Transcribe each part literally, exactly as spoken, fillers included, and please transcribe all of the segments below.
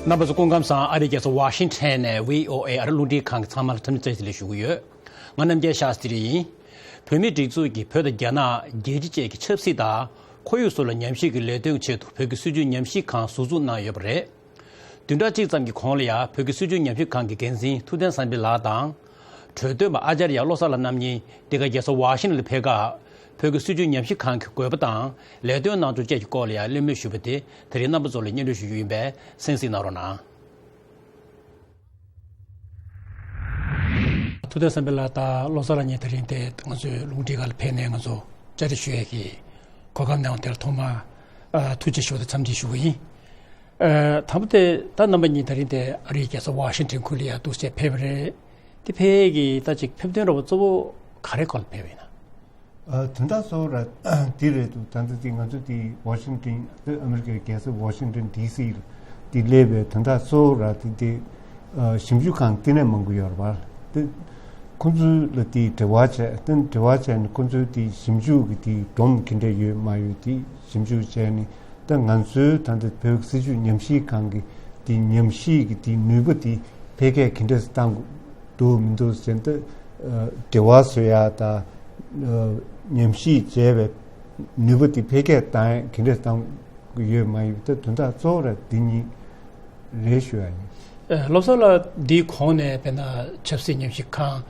རྣམ་པ་ཚོ་སྐུ་ཁམས་བཟང་། ཨ་རིའི་རྒྱལ་ས་ཝ་ཤིང་ཊོན་ནས་བྷི་ཨོ་ཨེ་ཨ་རི་རླུང་འཕྲིན་ཁང་གི་ཚང་མ་ལ་འཚམས་འདྲི་བཀྲ་ཤིས་བདེ་ལེགས་ཞུ་གི་ཡོད། ང་རྣམ་རྒྱལ་ཤཱསྟྲི་ཡིན། བོད་མིའི་སྒྲིག་འཛུགས་ཀྱིས་བོད་དང་རྒྱ་ནག་རྒྱལ་སྤྱི་བཅས་ཀྱི་ཆབ་སྲིད་དང་ཁོར་ཡུག་སོགས་ལ་ཉམས་ཞིབ་ཀྱི་ལས་དོན་ཆེད་དུ་བོད་ཀྱི་སྲིད་བྱུས་ཉམས་ཞིབ་ཁང་ཟུར་འཛུགས་གནང་ཡོད་པ་རེད། བདུན་ཕྲག་གཅིག་ཙམ་གྱི་གོང་ལ་ཡང་བོད་ཀྱི་སྲིད་བྱུས་ཉམས་ཞིབ་ཁང་གི་འགན་འཛིན་ཐུབ་བསྟན་བསམ་འཕེལ་ལགས་དང་། གྲོས་སྟོན་པ་ཨ་ཅཱརྱ་བློ་བཟང་ལགས་རྣམ་གཉིས་འདི་ག་རྒྱལ་ས་ཝ་ཤིང་ཊོན་ལ་ཕེབས་སྐབས། བོད་ཀྱི་སྲིད་བྱུས་ཉམས་ཞིབ་ཁང་གི་དགོས་པ་དང་ལས་དོན་གནང་ཕྱོགས་བཅས་ཀྱི་སྐོར་ལ་ཡང་གླེང་མོལ་ཞུས་པ་དེ་དེ་རིང་རྣམ་པ་ཚོ་ལ་སྙན་སྒྲོན་ཞུ་རྒྱུ་ཡིན་པས་གསན་གཟིགས་གནང་རོགས་གནང་། ཐུབ་བསྟན་བསམ་འཕེལ་ལགས་དང་བློ་བཟང་ལགས་གཉིས་དེ་རིང་དེ་ང་ཚོའི་རླུང་འཕྲིན་ཁང་ལ་ཕེབས་ནས་ང་ཚོ་བཅར་འདྲི་ཞུ་ཡས་ཀྱི་གོ་སྐབས་གནང་བ་དེར་ཐོག་མར་ཨ་ཐུགས་རྗེ་ཆེ་ཞུ་བ་དང་འཚམས་འདྲི་ཞུ་གི་ཡིན། ཨ་དང་པོ་དེ་ད་རྣམ་པ་གཉིས་དེ་རིང་དེ་ཨ་རིའི་རྒྱལ་ས་ཝ་ཤིང་ཊོན་ཁུལ་ལ་ཡར་འདུག་སེ་ཕེབས་པ་རེད། དེ་ཕེབས་ཡས་ཀྱི་ད་ཅིག་ཕེབས་དོན་འདྲ་པོ་གཙོ་བོ་ག་རེ་སྐོར་ལ་ཕེབས་པ་ཡིན་ན། ཨ་དོན་དག་གཙོ་བོ་ར་འདི་རེད་འདུག་ད་ལྟ་དེ་ང་ཚོ་དེ་ཝ་ཤིང་ཊོན་དེ་ཨ་མི་རི་ཀའི་རྒྱལ་ས་ཝ་ཤིང་ཊོན་ཌི་སི་ལ་དེ་སླེབས་པའི་དོན་དག་གཙོ་བོ་ར་དེ་དེ་ཨ་ཞིབ་འཇུག་ཁང་བསྟི་གནས་མང་པོ་ཡོད་རེད་པ། དེ་ཁོང་ཚོ་ལ་དེ་འབྲེལ་བ་བྱས། དེ་འབྲེལ་བ་བྱས་ནས་ཁོང་ཚོའི་དེ་ཞིབ་འཇུག་གི་དེ་སྒྲོམ་ག་འདྲ་ཡོད་མ་ཡོད་དེ་ཞིབ་འཇུག་བྱས་ནས། ད་ང་ཚོའི་ད་ལྟ་བོད་ཀྱི་སྲིད་བྱུས་ཉམས་ཞིབ་ཁང་གི་དེ་ཉམས་ཞིབ་ཀྱི་དེ་ནུས་པ་དེ་འཕེལ་རྒྱས་ག་འདྲས་སེ་བཏང་འདུག་མི་འདུག་ཟེར་ན། ད་འབྲེལ་བ་བཟོ་ཡ་དང་ཉམས་ཞིབ་བྱས་པའི་ནུས་པ་དེ་འཕེལ་རྒྱས་བཏང་ཡ་ག་འདྲས་བཏང་གི་ཡོད་མ་ཡོད། ད་དོན་དག་གཙོ་བོ་ར་འདི་གཉིས་རེད་ཞུ་ཡ་ཡིན། ཨ་བློ་བཟང་ལགས་འདིའི་གོང་ནས་དཔེར་ན་ཆབ་སྲིད་ཉམས་ཞིབ་ཁང་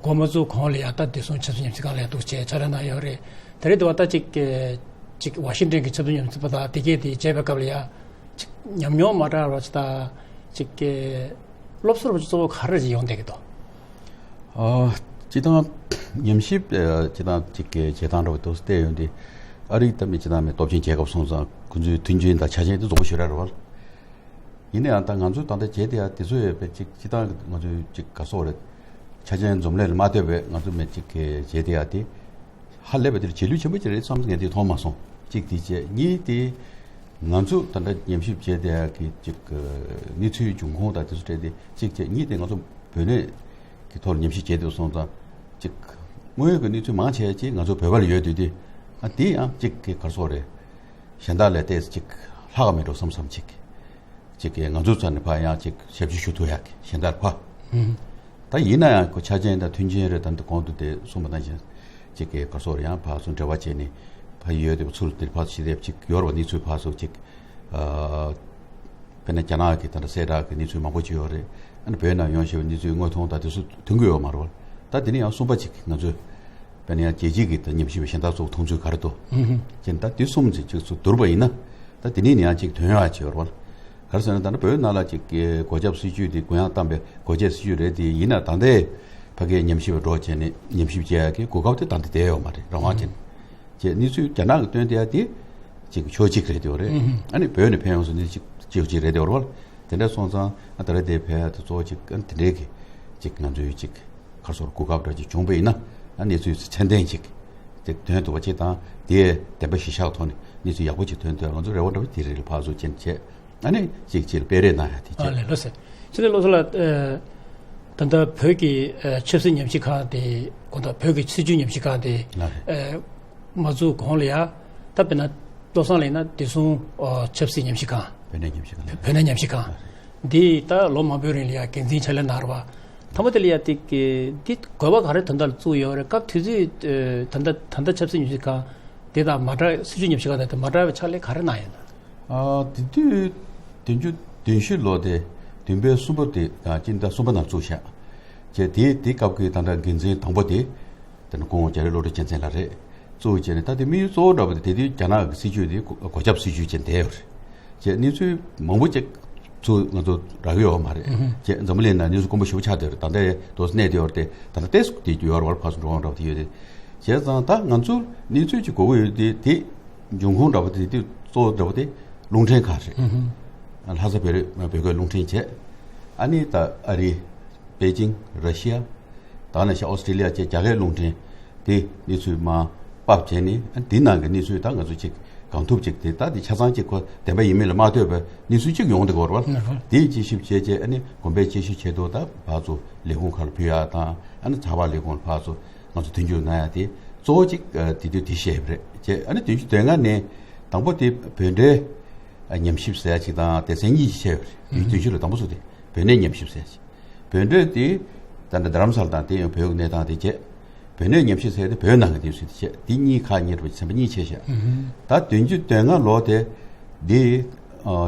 འགོ་མ་བཙུགས་གོང་ལ་ཡང་ད་བདེ་སྲུང་ཆབ་སྲིད་ཉམས་ཞིབ་ཁང་ལ་ཡང་འདུག་སེ་ཕྱག་ལས་གནང་ཡོད་རེད། དེ་རིང་འདི་བ་ད་ཅིག་ཅིག་ཝ་ཤིང་ཊོན་གྱི་ཆབ་སྲིད་ཉམས་ཞིབ་པ་དང་དེ་གས་དེ་བྱས་པའི་སྐབས་ལ་ཡང་ཅིག་ཉམས་མྱོང་མ་འདྲ་བ་ཅིག་དང་ཅིག་སློབ་གསོ་རུ་གཙོ་བོ་ག་རེ་ཅིག་ཡོང་བསྡད་ཀྱི་འདུག་ཨ་སྤྱིར་བཏང་ཉམས་ཞིབ་ཨ་སྤྱིར་བཏང་ཅིག་བྱེད་སྟངས་འདྲ་བོ་འདུག་སེ་བལྟས་ཡོང་དུས། ཨ་རིའི་ད་མི་སྤྱིར་བཏང་མི་སྟོབས་ཆེན་རྒྱལ་ཁབ་སོང་ཙང་ཁོང་ཚོའི་མཐུན་རྐྱེན་དང་ཆ་རྐྱེན་དེ་རྫོགས་པོ་ཞེ་དྲག་རེད་བ། ཡིན་ན་ཡང་ད་ང་ཚོ་ད་ལྟ་བྱས་བསྡད་ཡ་དེ་ཚོ་ཡོད་པའི་ཅིག་སྤྱིར་བཏང་ང་ཚོའི་ཅིག་ག་སོགས་རེད། ཆ་རྐྱེན་འཛོམས་ལས་ལ་མ་ལྟོས་པའི་ང་ཚོ་མི་ཅིག་གིས་བྱས་བསྡད་ཡ་དེ་ཧ་ལས་པ་དེར་རྗེས་ལུས་ཆེན་པོ་ཅིག་རེད་བསམ་ངས་དེ་མཐོང་མ་སོང་། གཅིག་དེ་བྱས། གཉིས་དེ་ང་ཚོ་ད་ལྟ་ཉམས་ཞིབ་བྱས་བསྡད་ཡ་གི་ཅིག་གནས་ཚུལ་འབྱུང་ཁུངས་དང་དེ་ཚོ་སྤྲད་དེ་གཅིག་བྱས། གཉིས་དེ་ང་ཚོ་བོད་གནས་ཀྱི་ཐོག་ལ་ཉམས་ཞིབ་བྱས་དུས་སོང་ཙང་ཅིག་དངོས་ཡོད་ཀྱི་གནས་ཚུལ་མང་ཆེ་ཅིག་ང་ཚོ་བོད་པ་ལ་ཡོད་དུས་དེ་ཨ་དེ་ཡང་ཅིག་གི་ག་རེ་ཟེར་དགོས་རེད། གཞན་དག་ལས་ཏོག་ཙམ་ཅིག་ལྷག་ག་མེད་འགྲོ་བསམ་བསམ་ཅིག་ཅིག་གིས་ང་ཚོའི་རྩ་ནས་ཕར་ཡང་ཅིག་ཞབས་ཕྱི་ཞུ་ཐུབ་ཡག་གི་གཞན་དག་ཕར། ད་ཡིན་ན་ཡང་ཁོ་ཆ་རྐྱེན་དང་མཐུན་རྐྱེན་རེད། ད་འདི་གོང་དུ་དེ་གསུངས་པ་ནང་བཞིན་ཅིག་གིས་ག་རེ་ཟེར་དགོས་རེད། ཡང་ཕར་ཚུར་འབྲེལ་བ་བྱས་ནས་ཕར་ཡོད་དེ་ཚུར་དེ་ཕར་ཞི་དེབ་ཅིག་ཡོད་རེད་བ། གནས་ཚུལ་ཕར་ཚུར་ཅིག་ཨ་དཔེར་ན་རྒྱ་ནག་གི་ད་ལྟ་གསལ་བསྒྲགས་ཀྱི་གནས་ཚུལ་མང་པོ་ཅིག་ཡོད་རེད། ཨ་ནི་བོད་ནང་ཡོང་བཞིན་པའི་གནས་ཚུལ་དངོས་མཐོང་དང་དེ་ཚོ་ཐོན་གྱི་ཡོད་མ་རེད་བ། ད་དེ་ནས་ཡང་གསུམ་པ་ཅིག་ང་ཚོས་དཔེར་ན་ཡང་རྒྱལ་སྤྱི་གི་ད་ཉམས་ཞིབ་པའི་གཞན་དག་ཚོ་མཐོང་ཚུལ་ག་རེ་འདུག་ཅེས། ད་དེ་གསུམ་ཅིག་ཅིག་ཚུར་བསྡུར་བ་ཡིན་ན་ད་དེ་ནས་ནི་ཡང་ཅིག་ཐོན་ཡག་ཅིག་ཡོད་རེད་བ། ག་རེ་ཟེར་ན་ད་ལྟ་བོད་ནང་ལ་ཅིག་གི་སྒོ་བརྒྱབ་སྲིད་ཇུས་དེ་གུ་ཡངས་བཏང་པའི་སྒོ་འབྱེད་སྲིད་ཇུས་རེད་དེ། ཡིན་ན་ད་ལྟའི་ཕ་གིའི་ཉམས་ཞིབ་པ་འགྲོ་བྱས་ནས་ཉམས་ཞིབ་བྱེད་ཡག་གི་གོ་སྐབས་དེ་ད་ལྟ་བསྡད་ཡོད་མ་རེད། རང་དབང་ཅན་ཅེས་གནས་ཚུལ་རྒྱ་ནག་གི་སྟོན་བསྡད་ཡ་དེ་ཅིག་ཕྱོགས་གཅིག་རེད་དེ་བ་རེད། ཨ་ནི་བོད་ནས་ཕན་ཡོང་ས་ནི་ཅིག་ཕྱོགས་གཅིག་རེད་དེ་བ་རེད་བ། དེ་འདྲ་སོང་ཙང་ཨ་ད་རེས་དེ་ཕན་ཡ་དེ་གཙོ་བོ་ཅིག་ཨ་དེ་འདྲའི་གི་ཅིག་ང་ཚོའི་ཅིག་ག་རེ་ཟེར་དགོས་རེད། གོ་སྐབས་འདྲ་ཅིག་བྱུང་པ་ཡིན་ན་ཨ་གནས་ཚུལ་ཚད་ལྡན་ཅིག་ཅིག་ཐོན་ཐུབ་པ་ཅིག་དང་། དེའི་བདེན་པ་གཞིར་བཞག་ཐོག་ནས་གནས་ཚུལ་ཡག་པོ་ཅིག་ཐོན་ཐུབ་ཡ་ང་ཚོ་རེ་བ་འདྲ་བོ་དེ་རེད། ཕར་ཚུར་ཅིག་བྱས། ཨ་ནི་གཅིག་གཅིག་ལ་སྤེལ་རེས་གནང་ཡ་དེ་ཨ་བྱས། ལས་ལོ་ཟེར། ཕྱི་ནས་བློ་བཟང་ལགས། ཨ་ད་ལྟ་བོད་ཀྱི་ཨ་ཆབ་སྲིད་ཉམས་ཞིབ་ཁང་དེ་དགོངས་དག་བོད་ཀྱི་སྲིད་བྱུས་ཉམས་ཞིབ་ཁང་དེ་ལགས་རེད། ཨ་མ་བཙུགས་གོང་ལ་ཡ་ད་དཔེར་ན་བློ་བཟང་ལགས་ཡིན་ན་བདེ་སྲུང་ཨ་ཆབ་སྲིད་ཉམས་ཞིབ་ཁང་། བོད་གནས་ཉམས་ཞིབ་ཁང་། བོད་གནས་ཉམས་ཞིབ་ཁང་ལགས་རེད། འདི་ད་ལོ་མང་པོའི་རིང་ལ་ཡ་འགན་འཛིན་ཕྱག་ལས་གནང་རེད་བ། ཐ་མ་དེ་ལ་ཡ་དེ་གི་འདི་དགོས་པ་ག་རེ་དོན་དག་ལ་བཙུགས་ཡོད་རེད། སྐབས་དུས་ཚོད་ཨ་ད་ལྟ་ད་ལྟ་ཆབ་སྲིད་ཉམས་ཞིབ་ཁང་དེ་དང་མ་འདྲ། སྲིད་བྱུས་ཉམས་ཞིབ་ཁང་དང་དེ་མ་འདྲ་བའི་ཕྱག་ལས་ག་རེ་གནང་ཡོད་ན། ཨ་དེ་དུས་བདུན་ཅུ་དོན་བཞི་ལོ་དེ་བདུན་པའི་གསུམ་པ་དེ་ཨ་སྤྱི་ཟླ་གསུམ་པ་ནང་བཙུགས་བཞག་བྱས། དེ་དེ་སྐབས་ཀྱི་ད་ལྟ་འགན་འཛིན་དང་པོ་དེ་དེ་ནི་སྐུ་ངོ་རྒྱ་རི་བློ་གྲོས་རྒྱལ་མཚན་ལགས་རེད། གཙོ་བོ་བྱས་ནས་ད་དེ་དམིགས་ཡུལ་གཙོ་བོ་འདྲ་པོ་དེ་དེ་དུས་རྒྱ་ནག་གི་སྲིད་བྱུས་དེ་སྒོ་སྒོ་བརྒྱབ་སྲིད་བྱུས་ཅན་བསྡད་ཡོད་རེད། བྱས་གནས་ཚུལ་མང་པོ་ཅིག་ཚུར་ང་ཚོ་རག་གི་ཡོད་མ་རེད། ཨུ་ཧུ། བྱས་འཛམ་བུ་གླིང་ནང་གནས་ཚུལ་དཀོན་པོ་ཞེ་པོ་ཆགས་བསྡད་ཡོད་རེད། ད་ལྟ་དུས་ཚོད་གནས་བསྡད་ཡོད་རེད་དེ། ད་ལྟ་ཏོག་ཙམ་དེ་ཡོད་རེད་བ། ཕར་ཚུར་འགྲོ་འོང་འདྲ་པོ་དེ་ཡོད་རེད། བྱས་ཙང་ད་ང་ཚོར་གནས་ཚུལ་ཅིག་དགོས་ཀྱི་ཡོད་དེ། དེ་འབྱུང་ཁུངས་འདྲ་པོ་དེ་དེ་གཙོ་བོ་འདྲ་པོ་དེ་རླུང་འཕྲིན་ཁང་རེད། ཨུ་ཧུ། ལྷ་ས་བོད་རིགས་བོད་སྐད་རླུང་འཕྲིན་བྱས། ཨ་ནི་ད་ཨ་རི། པེ་ཅིང་། ར་ཤི་ཡ། ད་ནང་བཞིན་ཨོ་སི་ཀྲི་ལི་ཡ་བཅས་རྒྱ་སྐད་རླུང་འཕྲིན་དེ་གནས་ཚུལ་མར་ཕབ་བྱས་ནས། ཨ་འདི་ནང་གི་གནས་ཚུལ་ད་ང་ཚོ་ཅིག་གང་ཐུབ་ཅིག་དེ་ད་དེ་ཆ་ཚང་ཅིག་ཁོ་བདེན་པ་ཡིན་མིན་ལ་མ་ལྟོས་པའི་གནས་ཚུལ་ཅིག་ཡོང་བསྡད་ཀྱི་ཡོད་རེད་བ། ཨུ་ཧུ། དེ་དཔྱད་ཞིབ་བྱས་རྗེས་ཨ་ནི་དགོན་པའི་དཔྱད་ཞིབ་ཆེད་དུ་ད་ཕར་ཚུར་ལས་ཁུངས་ཁག་ལ་ཕུལ་ཡ་དང་། ཨ་ནི་ཚགས་པར་ལས་ཁུངས་ལ་ཕར་ཚུར་ང་ཚོ་མཐུན་འགྱུར་གནང་ཡ་དེ་གཙོ་བོ་ཅིག་ཨ་དེ་དུས་དེ་བཤད་པ་རེད། བྱས་ཨ་ནི་བདུན་ཅུ་དོན་ལྔ་ནས་དང་པོ་དེ་བོད་འབྲེལ་ ཉམས་ཞིབ་ཟེར་ཡ་ཅིག་དང་སྡེ་ཚན་གཉིས་ཤིག་ཕྱེ་ཡོད་རེད། ཡུལ་བདུན་ཅུ་ལ་དང་པོ་སུ་དེ་བོད་གནས་ཉམས་ཞིབ་ཟེར་ཡ་ཅིག་བོད་འགྲོས་དེ་ད་ལྟ་རྡ་རམ་ས་ལ་དང་དེ་ཡང་བོད་ཀྱི་གནས་སྟངས་དེ་བྱས། བོད་གནས་ཉམས་ཞིབ་ཟེར་དེ་བོད་ནང་གི་དེ་ཚོ་དེ་བྱས། དེ་གཉིས་ཁག་གཉིས་རེད་པ། ཚན་པ་གཉིས་ཕྱེ་བཞག་ད་བདུན་ཅུ་དོན་ལྔ་ལོ་དེ་དེ་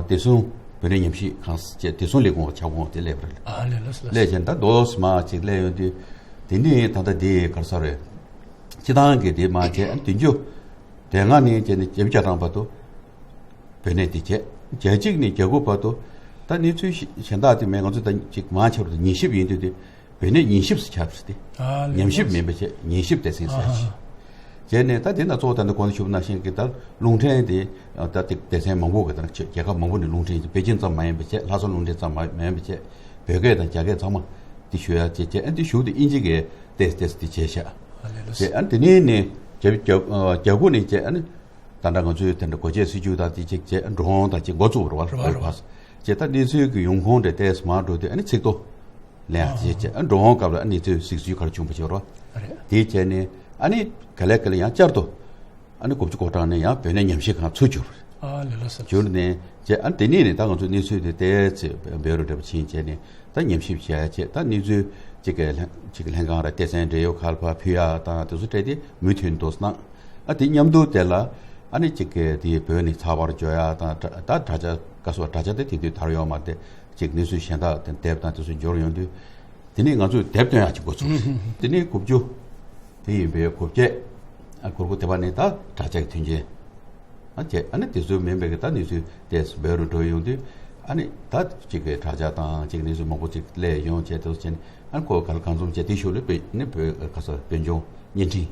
བདེ་སྲུང་བོད་གནས་ཉམས་ཞིབ་ཁང་བྱས། བདེ་སྲུང་ལས་ཁུངས་ཁྱབ་ཁོངས་དེ་སླེབས་པ་རེད། ཨ་ལས་ལགས་སོ་ལགས་སླེབས་བྱས་ད་རྡོ་སི་མ་ཅིག་སླེབས་ཡོང་དུས་དེ་ནས་ད་ལྟ་དེ་ག་རེ་ཟེར་རེད། སྤྱི་བཏང་གི་དེ་མ་བྱས་བདུན་ཅུ་དོན་ལྔ་ནས་བྱས་ནས་བརྒྱད་ཅུ་གྱ་གྲངས་བར་དུ། བོད་གནས་དེ་བྱས། གྱ་གཅིག་ནས་གྱ་དགུ་བར་དུ་ད་གནས་ཚུལ་གཞན་དག་དེ་མེད། ང་ཚོ་ད་ཅིག་མང་ཆེ་བར་དུ་ཉན་ཞིབ་ཡིན་དུས་དེ་བོད་གནས་ཉན་ཞིབ་ཟེར་ཁྱབ་ཟེར་ཏེ། ཨ་ལས་ཉམས་ཞིབ་ལགས་མིན་པ་བྱས་ཉན་ཞིབ་སྡེ་ཚན་ཟེར་ཨ་ཞིག་བྱས་ནས་ད་དེ་ན་གཙོ་བོ་ད་ནི་གོང་དུ་ཞུས་པ་ནང་བཞིན་གྱི་ད་རླུང་འཕྲིན་དེ་ད་ཏིག་སྡེ་ཚན་མང་པོ་གི་ད་རྒྱལ་ཁབ་མང་པོ་ནས་རླུང་འཕྲིན་པེ་ཅིན་ཙམ་མ་ཡིན་པ་བྱས། ལྷ་ས་རླུང་འཕྲིན་ཙམ་མ་མ་ཡིན་པ་བྱས་བོད་སྐད་དང་རྒྱ་སྐད་ཚང་མ་དེ་ཞུ་ཡ་བྱས་བྱས། ཨ་དེ་ཞུགས་དེ་ཨིན་ཇི་གི་ཏེས་ཏེས་དེ་བྱས་ཤག་ཨ་ལས་ལགས་བྱས། ཨ་དེ་ནས་ནས་རྒྱ་རྒྱ་རྒྱ་དགུ་ནས་བྱས། ཨ་ནི། ད་ལྟ་ང་ཚོས་དེ་འདྲ་སྒོ་འབྱེད་སྲིད་ཇུས་དང་དེ་གཅིག་བྱས། འགྲོ་འོང་དང་གཅིག་འགོ་བཙུགས་པ་རེད་བ། རེད་བ། རེད་བ། བྱས་ད་གནས་ཚུལ་གྱི་ཡོང་ཁུངས་འདྲ་ཏོག་ཙམ་མར་འགྲོ་དུས་ཨ་ནི་ཚིག་ཐོ་ལེན་ཡག་དེ་བྱས། ཨ་འགྲོ་འོང་སྐབས་ལ་ཨ་གནས་ཚུལ་གཟིགས་ཚུལ་ག་རེ་བྱུང་བ་ཞིག་རེད་བ། རེད། དེ་བྱས་ནས་ཨ་ནི་ག་ལེ་ག་ལེ་ཡང་བསྐྱར་དུ་ཨ་ནི་དགུ་བཅུ་གོ་གྲངས་ནས་ཡང་བོད་གནས་ཉམས་ཞིབ་ཁང་ཚུར་བསྒྱུར། ཨ་ལས་ལགས་སོ། བསྒྱུར་ནས་བྱས། ཨ་ནི་དེ་ནས་ནས་ད་ང་ཚོ་གནས་ཚུལ་དེ་ཏོག་ཙམ་འབད་རུང་འདྲ་པོ་ཕྱིན་བྱས་ནས་ད་ཉམས་ཞིབ་བྱས་བྱས། ད་གནས་ཚུལ་གཅིག་གི་ལྷན་གཅིག་གི་ལྷན་ཁང་ར་སྡེ་ཚན་འབྲེལ་ཡོད་ཁ་ལ་ཕར་ཕུལ་ཡག་དང་དེ་ཚོ་སྤྲད་དེ་མུ་མཐུད་འདུག་སེ་གནང་། ཨ་དེ་མཉམ་དུ་དེ་ལ་ཨ་ནི་གཅིག་གི་དེ་བོད་ནས་ཚགས་པར་འབྱོར་ཡག་དང་། དྲ་ད་དྲ་རྒྱ་བཀའ་ཟུར་དྲ་རྒྱ་དེ་དེང་དུས་དར་ཡོད་མ་རེད་དེ། གཅིག་གནས་ཚུལ་གཞན་དག་དེ་དེབ་དང་དེ་ཚོ་འབྱོར་ཡོང་དུས་དེ་ནས་ང་ཚོས་དེབ་སྟོན་ཡག་ཅིག་འགོ་ཚུགས་རེད། དེ་ནས་དགུ་བཅུ་དེ་ཡིན་པའི་དགུ་བརྒྱ། ཨ་དགུ་དགུ་དེ་བ་ནས་ད་དྲ་རྒྱ་གི་མཐུན་རྐྱེན་ཨ་བྱས། ཨ་ནི་དེ་ཚོ་མིན་པའི་གི་ད་གནས་ཚུལ་དེ་འབད་རུང་འགྲོ་ཡོང་དུས་ཨ་ནི་ད་གཅིག་གི་དྲ་རྒྱ་དང་གཅིག་གནས་ཚུལ་མང་པོ་ཅིག་སླེབས་ཡོང་བྱས། དེ་ཚོ་བྱས་ནས་ཨ་ནི་ཁོ་ག་ལ་གང་འཛོམས་བྱས། དེ་ཤུལ་ལ་བོད་ནི་བོད་ག་ས་བོད་ལྗོངས་བརྙན་འཕྲིན་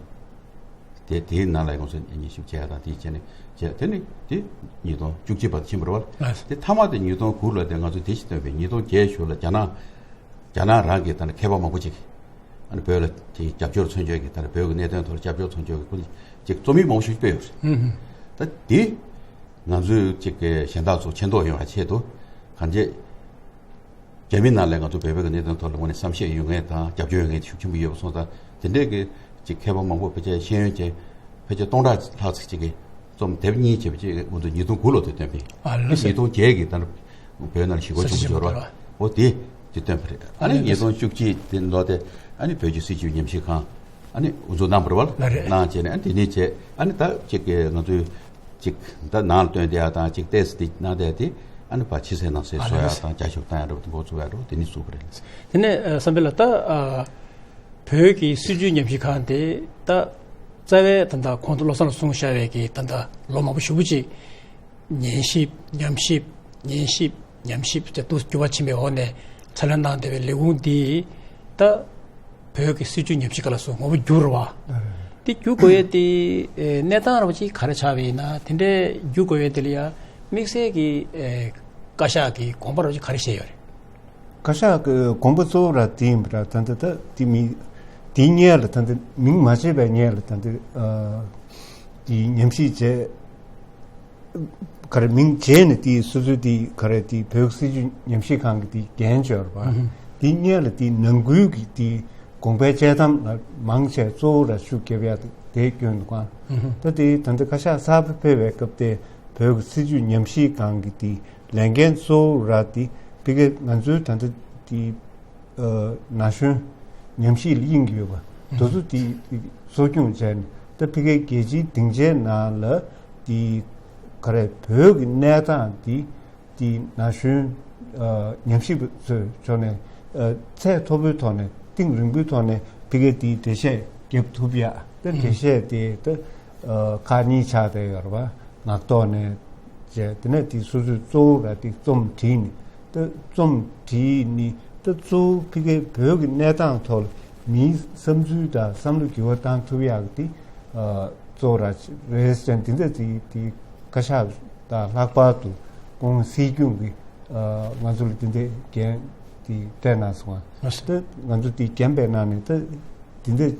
དེ་དེའི་ནང་ལ་ང་ཚོ་ཉམས་ཞིབ་བྱས་དང་དེ་བྱས་ནས་བྱས། དེ་ནི་དེ་ཉིས་སྟོང་བཅུ་གཅིག་བར་དུ་ཕྱིན་པ་རེད་བ། དེ་མཐའ་མ་དེ་ཉིས་སྟོང་དགུ་ལ་དེ་ང་ཚོ་དེ་ཞིག་བཏོན་པས། ཉིས་སྟོང་བརྒྱད་ཤོར་ལ་རྒྱ་ནག་རྒྱ་ནག་རང་གི་ད་ནི་མཁས་པ་མང་པོ་ཅིག་ཨ་ནི་བོད་ལ་དེ་རྒྱབ་སྐྱོར་མཚོན་ཆེད་ཀྱི། ད་ནི་བོད་ཀྱི་གནད་དོན་ཐོག་ལ་རྒྱབ་སྐྱོར་མཚོན་ཆེད་ཀྱི་སྐུ་ཅིག་རྩོམ་ཡིག་མང་པོ་ཞིག་སྤེལ་ཡོད་རེད། ད་དེ་ང་ཚོས་ཅིག་གི་གཞན་དག་ཚོ་མཁྱེན་རྟོགས་ཡོང་བ་ཆེད་དུ་གང་ཅི་རྒྱ་མི་ནང་ལ་ང་ཚོ་བོད་པའི་གི་གནད་དོན་ཐོག་ལ་དངོས་གནས་བསམ་ཤེས་ཡོད་མཁན་དང་རྒྱབ་སྐྱོར་ཡོད་མཁན་ཤུགས་ཆེན་པོ་ཡོད་པ་སོང་ཙང་། དེ་འདྲས་ཀྱི་ཅིག་མཁས་པ་མང་པོ་ཕལ་ཆེར་ཤེས་ཡོན་ཅན་ཕལ་ཆེར་སྟོང་ཕྲག་ལྷག་ཙམ་ཅིག་གིས་རྩོམ་དེབ་གཉིས་བྱས་པ་ཅིག་ང་ཚོ་ཉིས་སྟོང་དགུ་ལོ་དེ་བཏོན་པས། ཨ་ལགས་སོ། ཉིས་སྟོང་བརྒྱད་ཀྱི་ད་བོད་ནང་ཞི་རྒོལ་ཆེན་པོ་འབྱོར་བ། འོ་དེ་དེ་བཏོན་པ་རེད། ཨ་ནི་ཨ་ལགས་ཉིས་སྟོང་བཅུ་གཅིག་དེ་ལོ་དེ་ཨ་ནི་བོད་ཀྱི་སྲིད་བྱུས་ཉམས་ཞིབ་ཁང་ཨ་ནི་དབུ་འཛུགས་གནང་བ་རེད་བ། ལགས་རེད། གནང་བྱས་ནས་ཨ་ནི་དེ་ནས་བྱས། ཨ་ནི་ད་ཅིག་གི་ང་ཚོའི་ཅིག་ད་ནང་ལ་བཏོན་བསྡད་ཡག་དང་ཅིག་ཏོག་ཙམ་དེ་གནང་བསྡད་དེ་ཨ་ནི་ཕར་ཕྱི་གསལ་ནང་གསལ་ཨ་བཟོ་ཡག་ལགས་དང་རྒྱ་ཤོག་བཏང་ཡག་འདྲ་པོ་དེ་འགོ་བཙུགས་ཡག་འདྲ་པོ་དེ་ནས་བཙུགས་པ་རེད། དེ་ནས་ཨ་བསམ་འཕེལ་ལགས། ད་ཨ་བོད་ཀྱི་སྲིད་བྱུས་ཉམས་ཞིབ་ཁང་དེ་ད་རྩ་བའི་ད་ལྟ་གོང་དུ་བློ་བཟང་ལགས་གསུངས་བཞག་པའི་གི་ད་ལྟ་ལོ་མང་པོ་ཞེ་པོ་ཅིག་ཉན་ཞིབ་ཉམས་ཞིབ་ཉན་ཞིབ་ཉམས་ཞིབ་དེ་དུས་འགྱུར་བ་ཕྱིན་པའི་འོག་ནས་ཚ་ལན་གནང་བསྡད་པའི་ལས་ཁུངས་འདི་ད་བོད་ཀྱི་སྲིད་བྱུས་ཉམས་ཞིབ་ཁང་ལ་སོགས་ངོ་བོ་འགྱུར་བ། དེ་འགྱུར་དགོས་ཡས་དེ་ཨེ་གནས་སྟངས་ར་བ་ཅིག་ག་རེ་ཆགས་པ་ཡིན་ན། དེ་འདྲའི་འགྱུར་དགོས་ཡས་དེ་ལ་ཡ་དམིགས་བསལ་གྱི་ཨེ་བཀའ་ཤག་གི་དགོངས་པ་ར་བ་ཅིག་ག་རེ་བཞེས་ཡོད་རེད། བཀའ་ཤག་གི་དགོངས་པ་གཙོ་བོ་ར་དེ་ཡིན་པ་ར། ད་ལྟ་ད་དེ་མི་དེའི་སྔོན་ལ་ད་ལྟ་མིང་མ་བརྗེས་པའི་སྔོན་ལ་ད་ལྟ་ཨ་དེ་ཉམས་ཞིབ་བྱས། ག་རེ་མིང་བརྗེས་ནས་དེའི་སོ་སོའི་དེའི་ག་རེ་དེའི་བོད་སྲིད་བྱུས་ཉམས་ཞིབ་ཁང་གི་དེའི་འགན་བཅོལ་བ། དེའི་སྔོན་ལ་དེའི་ནང་ཁུལ་གྱི་དེའི་དགོངས་པའི་དཔྱད་གཏམ་ལ་མང་ཆེ་གཙོ་བོ་ར་ཤུགས་རྒྱབ་ཡག་དེའི་སྐྱོན་འདུག་ག་ད་དེའི་ད་ལྟ་བཀའ་ཤག་གསར་པ་ཕེབས་པའི་སྐབས་དེ་བོད་ཀྱི་སྲིད་བྱུས་ཉམས་ཞིབ་ཁང་གི་དེའི་ལས་འགན་གཙོ་བོ་ར་དེ་ཕ་གི་ང་ཚོའི་ད་ལྟ་དེའི་ཨ་ན་གཞོན་ཉམས་ཞིབ་ལ་དབྱིངས་ཡོད་པ་དེ་ཚོ་དེ་གཙོ་སྐྱོང་བྱས་ནས། ད་ཕ་གིའི་རྒྱལ་སྤྱིའི་སྡིངས་ཆའི་ནང་ལ་དེ་ག་རེ་བོད་ཀྱི་གནས་སྟངས་དེ་དེ་ན་གཞོན་ཨ་ཉམས་ཞིབ་པ་ཚོའི་ཕྱོགས་ནས་ཨ་ཚད་མཐོ་པོའི་ཐོག་ནས་གཏིང་རིང་པོའི་ཐོག་ནས་ཕ་གིའི་དེ་འགྲེལ་བཤད་རྒྱབ་ཐུབ་ཡག་ད་འགྲེལ་བཤད་དེ་ད་ཨ་ཁག་གཉིས་ཆགས་བསྡད་ཡོད་རེད་པ། ངག་ཐོག་ནས་བྱས། དེ་ནས་དེ་སོ་སོའི་གཙོ་བོ་ར་དེ་རྩོམ་བྲིས་ནས། ད་རྩོམ་བྲིས་ནི་ད་གཙོ་བོ་ཕ་གིའི་བོད་ཀྱི་གནས་སྟངས་ཐོག་ལ་མིའི་བསམ་ཚུལ་དང་བསམ་བློ་འགྱུར་བ་བཏང་ཐུབ་ཡག་གི་དེ་ཨ་གཙོ་བོ་ར་རེད་ཟེར། དེ་འདྲ་དེ་དེ་བཀའ་ཤག་དང་ལྷག་པར་དུ་ཁོང་སྲིད་སྐྱོང་གི་ཨ་ང་ཚོ་ལ་དེ་འདྲའི་འགན་དེ་སྤྲད་གནང་སོང་བ། ད་ང་ཚོ་དེ་འགན་སྤྲད་གནང་ནས་ད་དེ་འདྲ་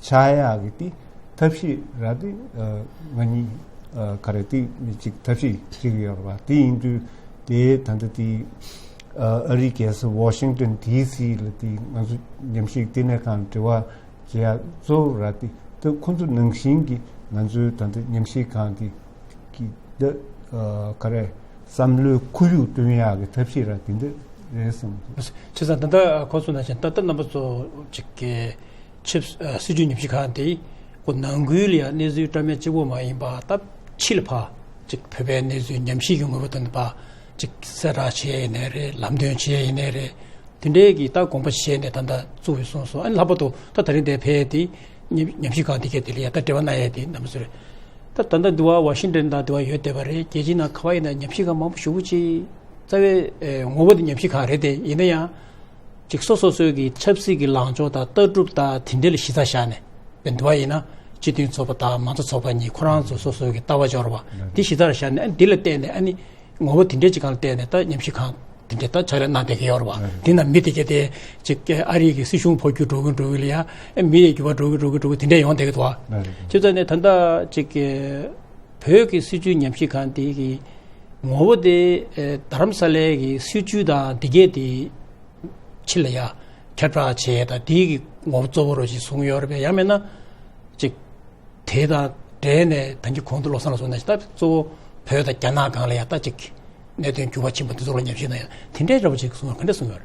ཆགས་ཡག་གི་དེ་ཐབས་ཤེས་ར་དེ་ཨ་ང་གཉིས་ཨ་ག་རེ་དེ་མི་གཅིག་ཐབས་ཤེས་བྱེད་ཀྱི་ཡོད་རེད་པ། དེ་ཡིན་དུས་དེ་ད་ལྟ་དེ་ཨ་ཨ་རིའི་རྒྱལ་ས་ཝ་ཤིང་ཏོན་ཌི་སི་ལ་དེ་ང་ཚོ་ཉམས་ཞིབ་ལྟེ་གནས་ཁང་འབྲེལ་བ་བྱེད་ཡག་གཙོ་བོ་ར་དེ་ད་ཁོང་ཚོ་ནང་བཞིན་གྱི་ང་ཚོའི་ད་ལྟ་ཉམས་ཞིབ་ཁང་དེ་གི་ད་ཨ་ག་རེ་ བསམ་བློའི་ཁོར་ཡུག་བསྐྲུན་ཡག་གི་ཐབས་ཤེས་ར་དེ་འདྲ་རེད་བསམ་གྱི་འདུག་བྱས་ཙང་ད་ལྟ་ཁོ་ཚོ་ནང་བཞིན་ད་ལྟ་རྣམ་པ་ཚོ་ཅིག་གི་ཆབ་ཨ་སྲིད་བྱུས་ཉམས་ཞིབ་ཁང་དེ་ཁོ་ནང་ཁུལ་ལ་ཡང་གནས་ཚུལ་བཀྲམ་ཡག་གཅིག་པོ་མ་ཡིན་པ་ད་ཕྱི་ལ་ཕར་ཅིག་བོད་པའི་གནས་ཚུལ་ཉམས་ཞིབ་ཀྱི་ངོས་པོ་དང་ཕར་ཅིག་གསལ་བསྒྲགས་བྱེད་ཡག་ཡིན་ནའི་རེད། ལམ་སྟོན་བྱེད་ཡག་ཡིན་ནའི་རེད། དེ་འདྲའི་གི་ད་དགོངས་པ་བཞེས་ནས་ད་ལྟ་བཙུགས་ཡོད་གསུངས་སོང་། ཨ་ནི་ལྷག་པར་དུ་ད་ད་རིང་འདིར་ཕེབས་ཡག་དེ་ཉམས་ཉམས་ཞིབ་ཁང་དེ་གས་དེ་ལ་ཡ་ད་འབྲེལ་བ་གནང་ཡག་དེ་རྣམ་པ་ཚོ་རེད། ད་ད་ལྟ་འདི་བ་ཝ་ཤིང་ཏོན་ནང་འདི་བ་ཡོད་བསྡད་པ་རེད། རྒྱལ་སྤྱིའི་ནང་ག་བ་ཡིན་ན་ཉམས་ཞིབ་ཁང་མང་པོ་ཞེ་པོ་ཅིག་རྩ་བའི་ཨེ་ངོ་བོ་དེ་ཉམས་ཞིབ་ཁང་རེད་དེ། ཡིན་ན་ཡང་ཅིག་སོ་སོ་སོའི་གི་ཆབ་སྲིད་ཀྱི་ལངས་ཕྱོགས་དང་ལྟ་གྲུབ་དང་དེ་འདྲ་ལ་གཞི་རྩ་བཞག་ནས། དཔེར་ན་འདི་བ་ཡིན་ན་སྤྱི་མཐུན་ཚོགས་པ་དང་མང་གཙོ་ཚོགས་པ་གཉིས་ཁོ་རང་ཚོ་སོ་སོའི་གི་ལྟ་བ་འབྱོར་བ་འདི་གཞི་རྩར་བཞག་ནས། ཨ་ནི་འདི་ལ་བལྟས་ནས་ཨ་ནི་ངོ་བོ་དེ་འདྲའི་ཅིག་སྒང་ལ་བལྟས་ནས་ད་ཉམས་ཞིབ་ཁང་དེ་འདྲའི་ད་ཕྱག་ལས་གནང་བསྡད་ཀྱི་ཡོད་རེད་བ། དེ་ན་མི་དེ་གས་དེ་ཅིག་ཨ་རིའི་གི་སྲིད་གཞུང་འཕོ་འགྱུར་འགྲོ་གི་འགྲོ་གི་ལ་ཡ། ཨ་མི་ཡི་འགྱུར་བ་འགྲོ་གི་འགྲོ་གི་འགྲོ་གི་དེ་འདྲ་ཡོང་བསྡད་ཀྱི་འདུག་བ། བྱས་ཙང་ནས་ད་ལྟ་ཅིག་གི་བོད་ཀྱི་སྲིད་བྱུས་ཉམས་ཞིབ་ཁང་དེ་གི་ངོ་བོ་དེ་ཨེ་རྡ་རམ་ས་ལའི་གི་སྲིད་བྱུས་དང་དེ་གས་དེ་ཕྱི་ལ་ཡ་ཁྱབ་བསྒྲགས་བྱེད་ཡག་དང་དེའི་གི་ངོ་བོ་གཙོ་བོ་རུ་ཅིག་བཟུང་ཡོད་རེད་པས། ཡང་མིན་ན་ཅིག་དེ་དང་འབྲེལ་ནས་ད་གིན་གོང་དུ་བློ་བཟང་ལགས་གསུངས་ནང་བཞིན་ད་གཙོ་བོ་བོད་དང་རྒྱ་ནག་སྒང་ལ་ཡ་ད་ཅིག་གནད་དོན་འགྱུར་བ་ཕྱིན་པ་འདི་ཚོ་ལ་ཉམས་ཞིབ་གནང་ཡག་དེ་འདྲའི་འདྲ་པོ་ཅིག་གསུངས་ཡོད། ག་འདྲ་གསུངས་ཡོད་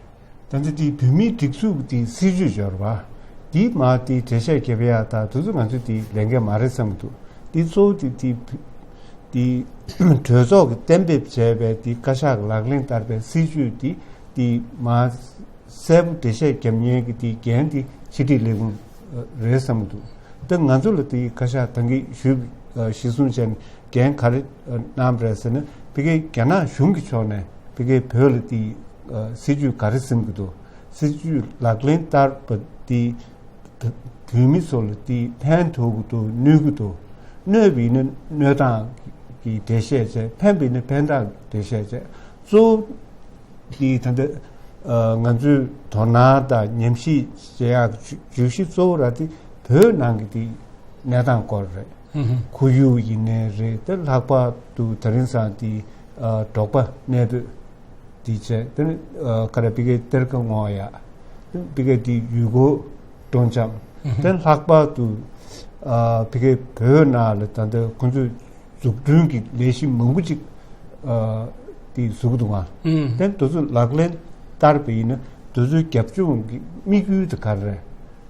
རེད། ད་ལྟ་དེ་བོད་མིའི་སྒྲིག་འཛུགས་ཀྱི་སྲིད་བྱུས་འབྱོར་བ་འདི་མ་དེ་འགྲེལ་བཤད་རྒྱབ་ཡག་ད་དུས་ཚོད་ང་ཚོས་དེ་ལས་འགན་མ་རེད་བསམ་གྱི་འདུག་དེ་གཙོ་བོ་དེ་དེ་དེ་གྲོས་ཚོགས་ཀྱིས་གཏན་འབེབས་བྱས་པའི་དེ་བཀའ་ཤག་གི་ལག་ལེན་བསྟར་བའི་སྲིད་བྱུས་དེ་དེ་མ་གསལ་པོ་འགྲེལ་བཤད་རྒྱབ་མཁན་གྱི་དེ་འགན་དེ་ཕྱི་དྲིལ་ལས་ཁུངས་རེད་བསམ་གྱི་འདུག་ད་ང་ཚོ་ལ་དེ་བཀའ་ཤག་ད་གིན་ཞུས་གཞི་བཟུང་བྱས་ནས་འགན་ག་རེ་གནང་པ་རེད་ཟེར་ན། ཕ་གིའི་རྒྱ་ནག་གཞུང་གི་ཕྱོགས་ནས་ཕ་གིའི་བོད་ལ་དེ་སྲིད་བྱུས་ག་རེ་འཛིན་གྱི་འདུག་སྲིད་བྱུས་ལག་ལེན་བསྟར་བ་དེ་བོད་མི་ཚོ་ལ་དེ་ཕན་ཐོགས་ཀྱི་འདུག་གནོད་ཀྱི་འདུག་གནོད་པ་ཡིན་ན་གནོད་སྟངས་ཀྱི་འགྲེལ་བཤད་བྱས། ཕན་པ་ཡིན་ན་ཕན་སྟངས་ཀྱི་འགྲེལ་བཤད་བྱས། གཙོ་བོ་དེ་ད་ལྟ་ང་ཚོའི་དོ་སྣང་དང་ཉམས་ཞིབ་བྱེད་ཡག་གི་བརྗོད་གཞི་གཙོ་བོ་ར་དེ་བོད་ནང་གི་དེ་གནས་སྟངས་སྐོར་རེད། ཁོར་ཡུག་ཡིན་ནའི་རེད། དེ་ལྷག་པར་དུ་ད་རིང་སང་དེ་འབྲོག་པ་གནས་སྤོས་དེ་བྱས། དེ་ནི་ག་རེ་ཕ་གིའི་གཏེར་ཁ་སྔོག་ཡག་ཕ་གིའི་དེ་ཡུལ་སྐོར་སྤྲོ་འཆམ། དེ་ལྷག་པར་དུ་ཕ་གིའི་བོད་ནང་ལ་ད་ལྟ་ཁོང་ཚོས་འཛུགས་སྐྲུན་གྱི་ལས་གཞི་མང་པོ་ཅིག་དེ་བཟོ་གི་འདུག་ག་དེ་དེ་ཚོ་ལག་ལེན་བསྟར་བ་ཡིན་ན་དེ་ཚོའི་རྒྱབ་ལྗོངས་ཀྱི་དམིགས་ཡུལ་དེ་ག་རེ་རེད།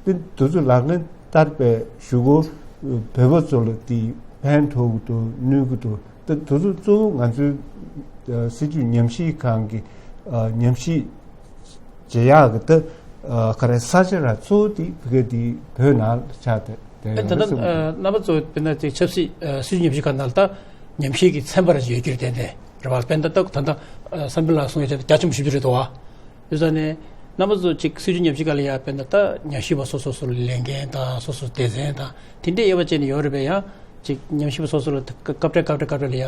དེ་དེ་ཚོ་ལག་ལེན་བསྟར་བའི་གཞུག་གུ་བོད་པ་ཚོ་ལ་དེ་ཕན་ཐོགས་ཀྱི་འདུག་གནོད་ཀྱི་འདུག་དེ་དེ་ཚོ་གཙོ་བོ་ང་ཚོའི་སྲིད་བྱུས་ཉམས་ཞིབ་ཁང་གི་ཉམས་ཞིབ་བྱེད་ཡག་གི་ད་ག་རེ་ས་ཆ་ར་གཙོ་བོ་དེ་ཕ་གི་དེ་བོད་ནང་ལ་ཆགས་བསྡད་ཨེ་ད་ལྟ་བསམ་གྱི་འདུག་རྣམ་པ་ཚོ་དཔེར་ན་དེ་ཆབ་སྲིད་ཨ་སྲིད་བྱུས་ཉམས་ཞིབ་ཁང་ནང་ལ་ད་ཉམས་ཞིབ་ཀྱི་ཚན་པ་ར་ཡོད་རྒྱུ་རེད། དེ་འདྲ་རེད་བ། དཔེར་ན་ད་ད་ད་བསམ་འཕེལ་ལགས་གསུངས་ཡ་དེ་རྒྱ་ཆེན་པོ་ཞེ་པོ་ཅིག་རེད་འདུག་བ། ཡོད་ས་ནས་རྣམ་པ་ཚོ་ཅིག་སྲིད་བྱུས་ཉམས་ཞིབ་ཁང་ལ་ཡ་དཔེར་ན་ད་ཉམས་ཞིབ་པ་སོ་སོ་སོ་ལ་ལས་འགན་དང་སོ་སོ་སྡེ་ཚན་དང་དེ་འདྲའི་དབྱེ་བ་ཕྱེ་ནས་ཡོད་རེད་པས། ཡང་ཅིག་ཉམས་ཞིབ་པ་སོ་སོ་ལ་སྐབས་རེ་སྐབས་རེ་སྐབས་རེ་ལ་ཡ་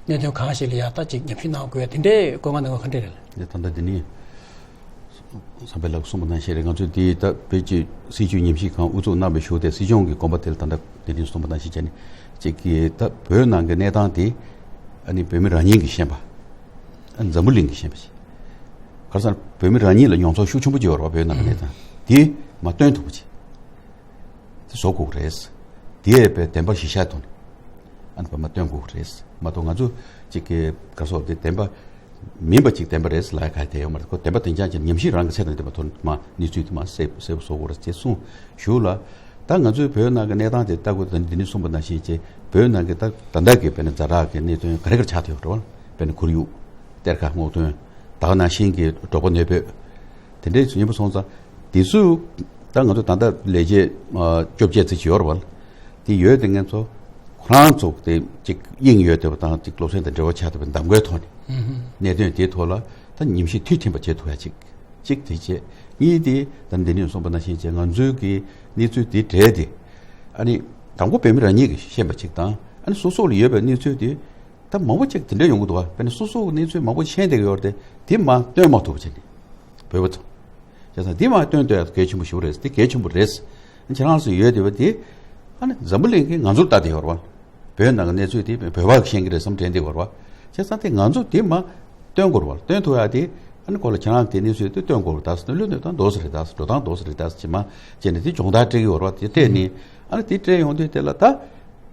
གནད་དོན་གང་ཞིག་ལ་ཡ་ད་ཅིག་ཉམས་ཞིབ་གནང་དགོས་ཡ་དེ་འདྲའི་བཀོད་མངགས་གནང་དགོས་ག་འདྲ་རེད། ད་ལྟ་འདི་ནི། བསམ་འཕེལ་ལགས་གསུངས་པ་ནང་བཞིན་རེད། ང་ཚོས་འདི་ལྟ་བུའི་ཅིག་སྲིད་བྱུས་ཉམས་ཞིབ་ཁང་དབུ་འཛུགས་གནང་བའི་གཞུག་དེ་སྲིད་སྐྱོང་གི་དགོངས་པ་དེ་ལ་ད་ལྟ་དེ་རིང་གསུངས་པ་ནང་བཞིན་བྱས་ནས་ཅིག་གིས་ད་བོད་ནང་གི་གནས་སྟངས་དེ་ཨ་ནི་བོད་མི་རང་ཉིད་ཀྱིས་ཤེས་པ། ཨ་ནི་འཛམ་བུ་གླིང་གིས་ཤེས་པ་ཅིག་ག་རེ་ཟེར་ན་བོད་མི་རང་ཉིད་ལ་མྱོང་ཚོར་ཤུགས་ཆེན་པོ་ཅིག་ཡོད་རེད་བ། བོད་ནང་གི་གནས་སྟངས་དེ་མ་སྟོན་ཐུབ་པ་ཅིག་དེ་བཟོ་དགོས་རེད། དེ་ཡས་པའི་བདེན་པ་གཞི་བཞག་ཐོག་ནས་ཨ་ནི་བོད་མ་སྟོན་དགོས་རེད་མ་གཏོགས། ང་ཚོ་གཅིག་གི་ག་སོགས་དེ་བདེན་པ་མིན་པ་ཅིག་བདེན་པ་རེད་ལབ་ཡ་ག་དེ་ཡོད་མ་རེད། ཁོ་བདེན་པ་བདེན་རྐྱང་ཅིག་ཉམས་ཞིབ་རང་གི་ཚད་དང་ལྡན་པ་ཐོག་མ་གནས་ཚུལ་དེ་མ་གསལ་པོ་གསལ་པོ་བཟོ་དགོས་རེད་ཅེས་གསུངས་ཞུ་ལ། ད་ང་ཚོའི་བོད་ནང་གི་གནས་སྟངས་དེ་ལྟ་དགོས། ད་འདི་ནས་གསུངས་པ་ནང་བཞིན་ཅིག་བོད་ནང་གི་ད་ད་ལྟ་གི་དཔེར་ན་ཛ་དྲག་གི་གནད་དོན་ག་རེ་ག་རེ་ཆགས་བསྡད་ཡོད་རེད་བ། དཔེར་ན་ཁོར་ཡུག་གཏེར་ཁ་སྔོག་འདོན། ད་ག་ནང་བཞིན་གྱི་འབྲོག་པ་གནས་སྤོས། དེ་འདྲའི་ཉིན་པ་སོང་ཙང་དེ་ཚོས་ད་ང་ཚོ་ད་ལྟ་ལས་བྱེད་བཅོ་བརྒྱད་ཙམ་ཅིག་ཡོད་རེད་བ། དེ་ཡོད་དེ་ང་ཚོ་ཁོ་རང་ཚོ་དེ་ཅིག་དབྱིངས་ཡོད་བསྡད་པ་དང་ཅིག་སློབ་ཚན་དང་འབྲེལ་བ་ཆགས་བསྡད་པའི་གདམ་གའི་ཐོག་ནས་གནད་དོན་དེའི་ཐོག་ལ་ད་ཉམས་ཞིབ་མཐུད་ཕྱིན་པ་བྱེད་ཐུབ་ཡ་ཅིག་གཅིག་དེ་བྱས། གཉིས་དེ་ད་འདི་ནས་གསུངས་པ་ནང་བཞིན་བྱས་ང་ཚོའི་གི་གནས་ཚུལ་དེ་གྲས་དེ་ཨ་ནི་དང་པོ་བོད་མི་རང་ཉིད་ཀྱིས་ཤེས་པ་ཅིག་དང་། ཨ་ནི་སོ་སོ་ལ་ཡོད་པའི་གནས་ཚུལ་དེ་ད་མང་པོ་ཅིག་དེ་འདྲ་ཡོང་གི་འདུག་བ། དཔེར་ན་སོ་སོ་གི་གནས་ཚུལ་མང་པོ་ཤེས་བསྡད་ཀྱི་ཡོད་རེད་དེ། དེ་མ་སྟོན་མ་ཐུབ་པ་བྱས་ནས་བོད་པ་ཚོ། བྱས་ཙང་དེ་མ་སྟོན་ཐུབ་ཡ་གལ་ཆེན་པོ་ཞིག་རེད། དེ་གལ་ཆེན་པོ་རེད། ཁྱེད་རང་ཚོ་ཡོད་བསྡད་པ་དེ་ཨ་ནི་འཛམ་བུ་གླིང་གིས་ང་ཚོར་ལྟ་བསྡད་ཡོད་རེད་བ། བོད་ནང་གི་གནས་ཚུལ་དེ་བོད་པ་གིས་ཤེས་ཀྱི་རེད་བསམ་དྲན་བསྡད་ཡོད་རེད་བ། བྱས་ཙང་དེ་ང་ཚོ་དེ་མ་སྟོན་དགོས་རེད་བ། སྟོན་ཐུབ་ཡ་དེ་ཨ་ནི་ཁོ་ལ་ཁྱེད་རང་གི་གནས་ཚུལ་དེ་སྟོན་དགོས་རེད། ད་སྟོན་ལོས་སྟོན་ད་འདོགས་ས་རེད། ད་འགྲོ་སྟངས་འདོགས་ས་རེད། ད་ཅི་མ་བྱས་ནས་དེ་སྦྱོང་བརྡར་སྤྲད་ཀྱི་ཡོད་རེད་བ། དེ་སྤྲད་ནས་ཨ་ནི་དེ་སྤྲད་ཡོང་དུས་དེ་ལ་ད་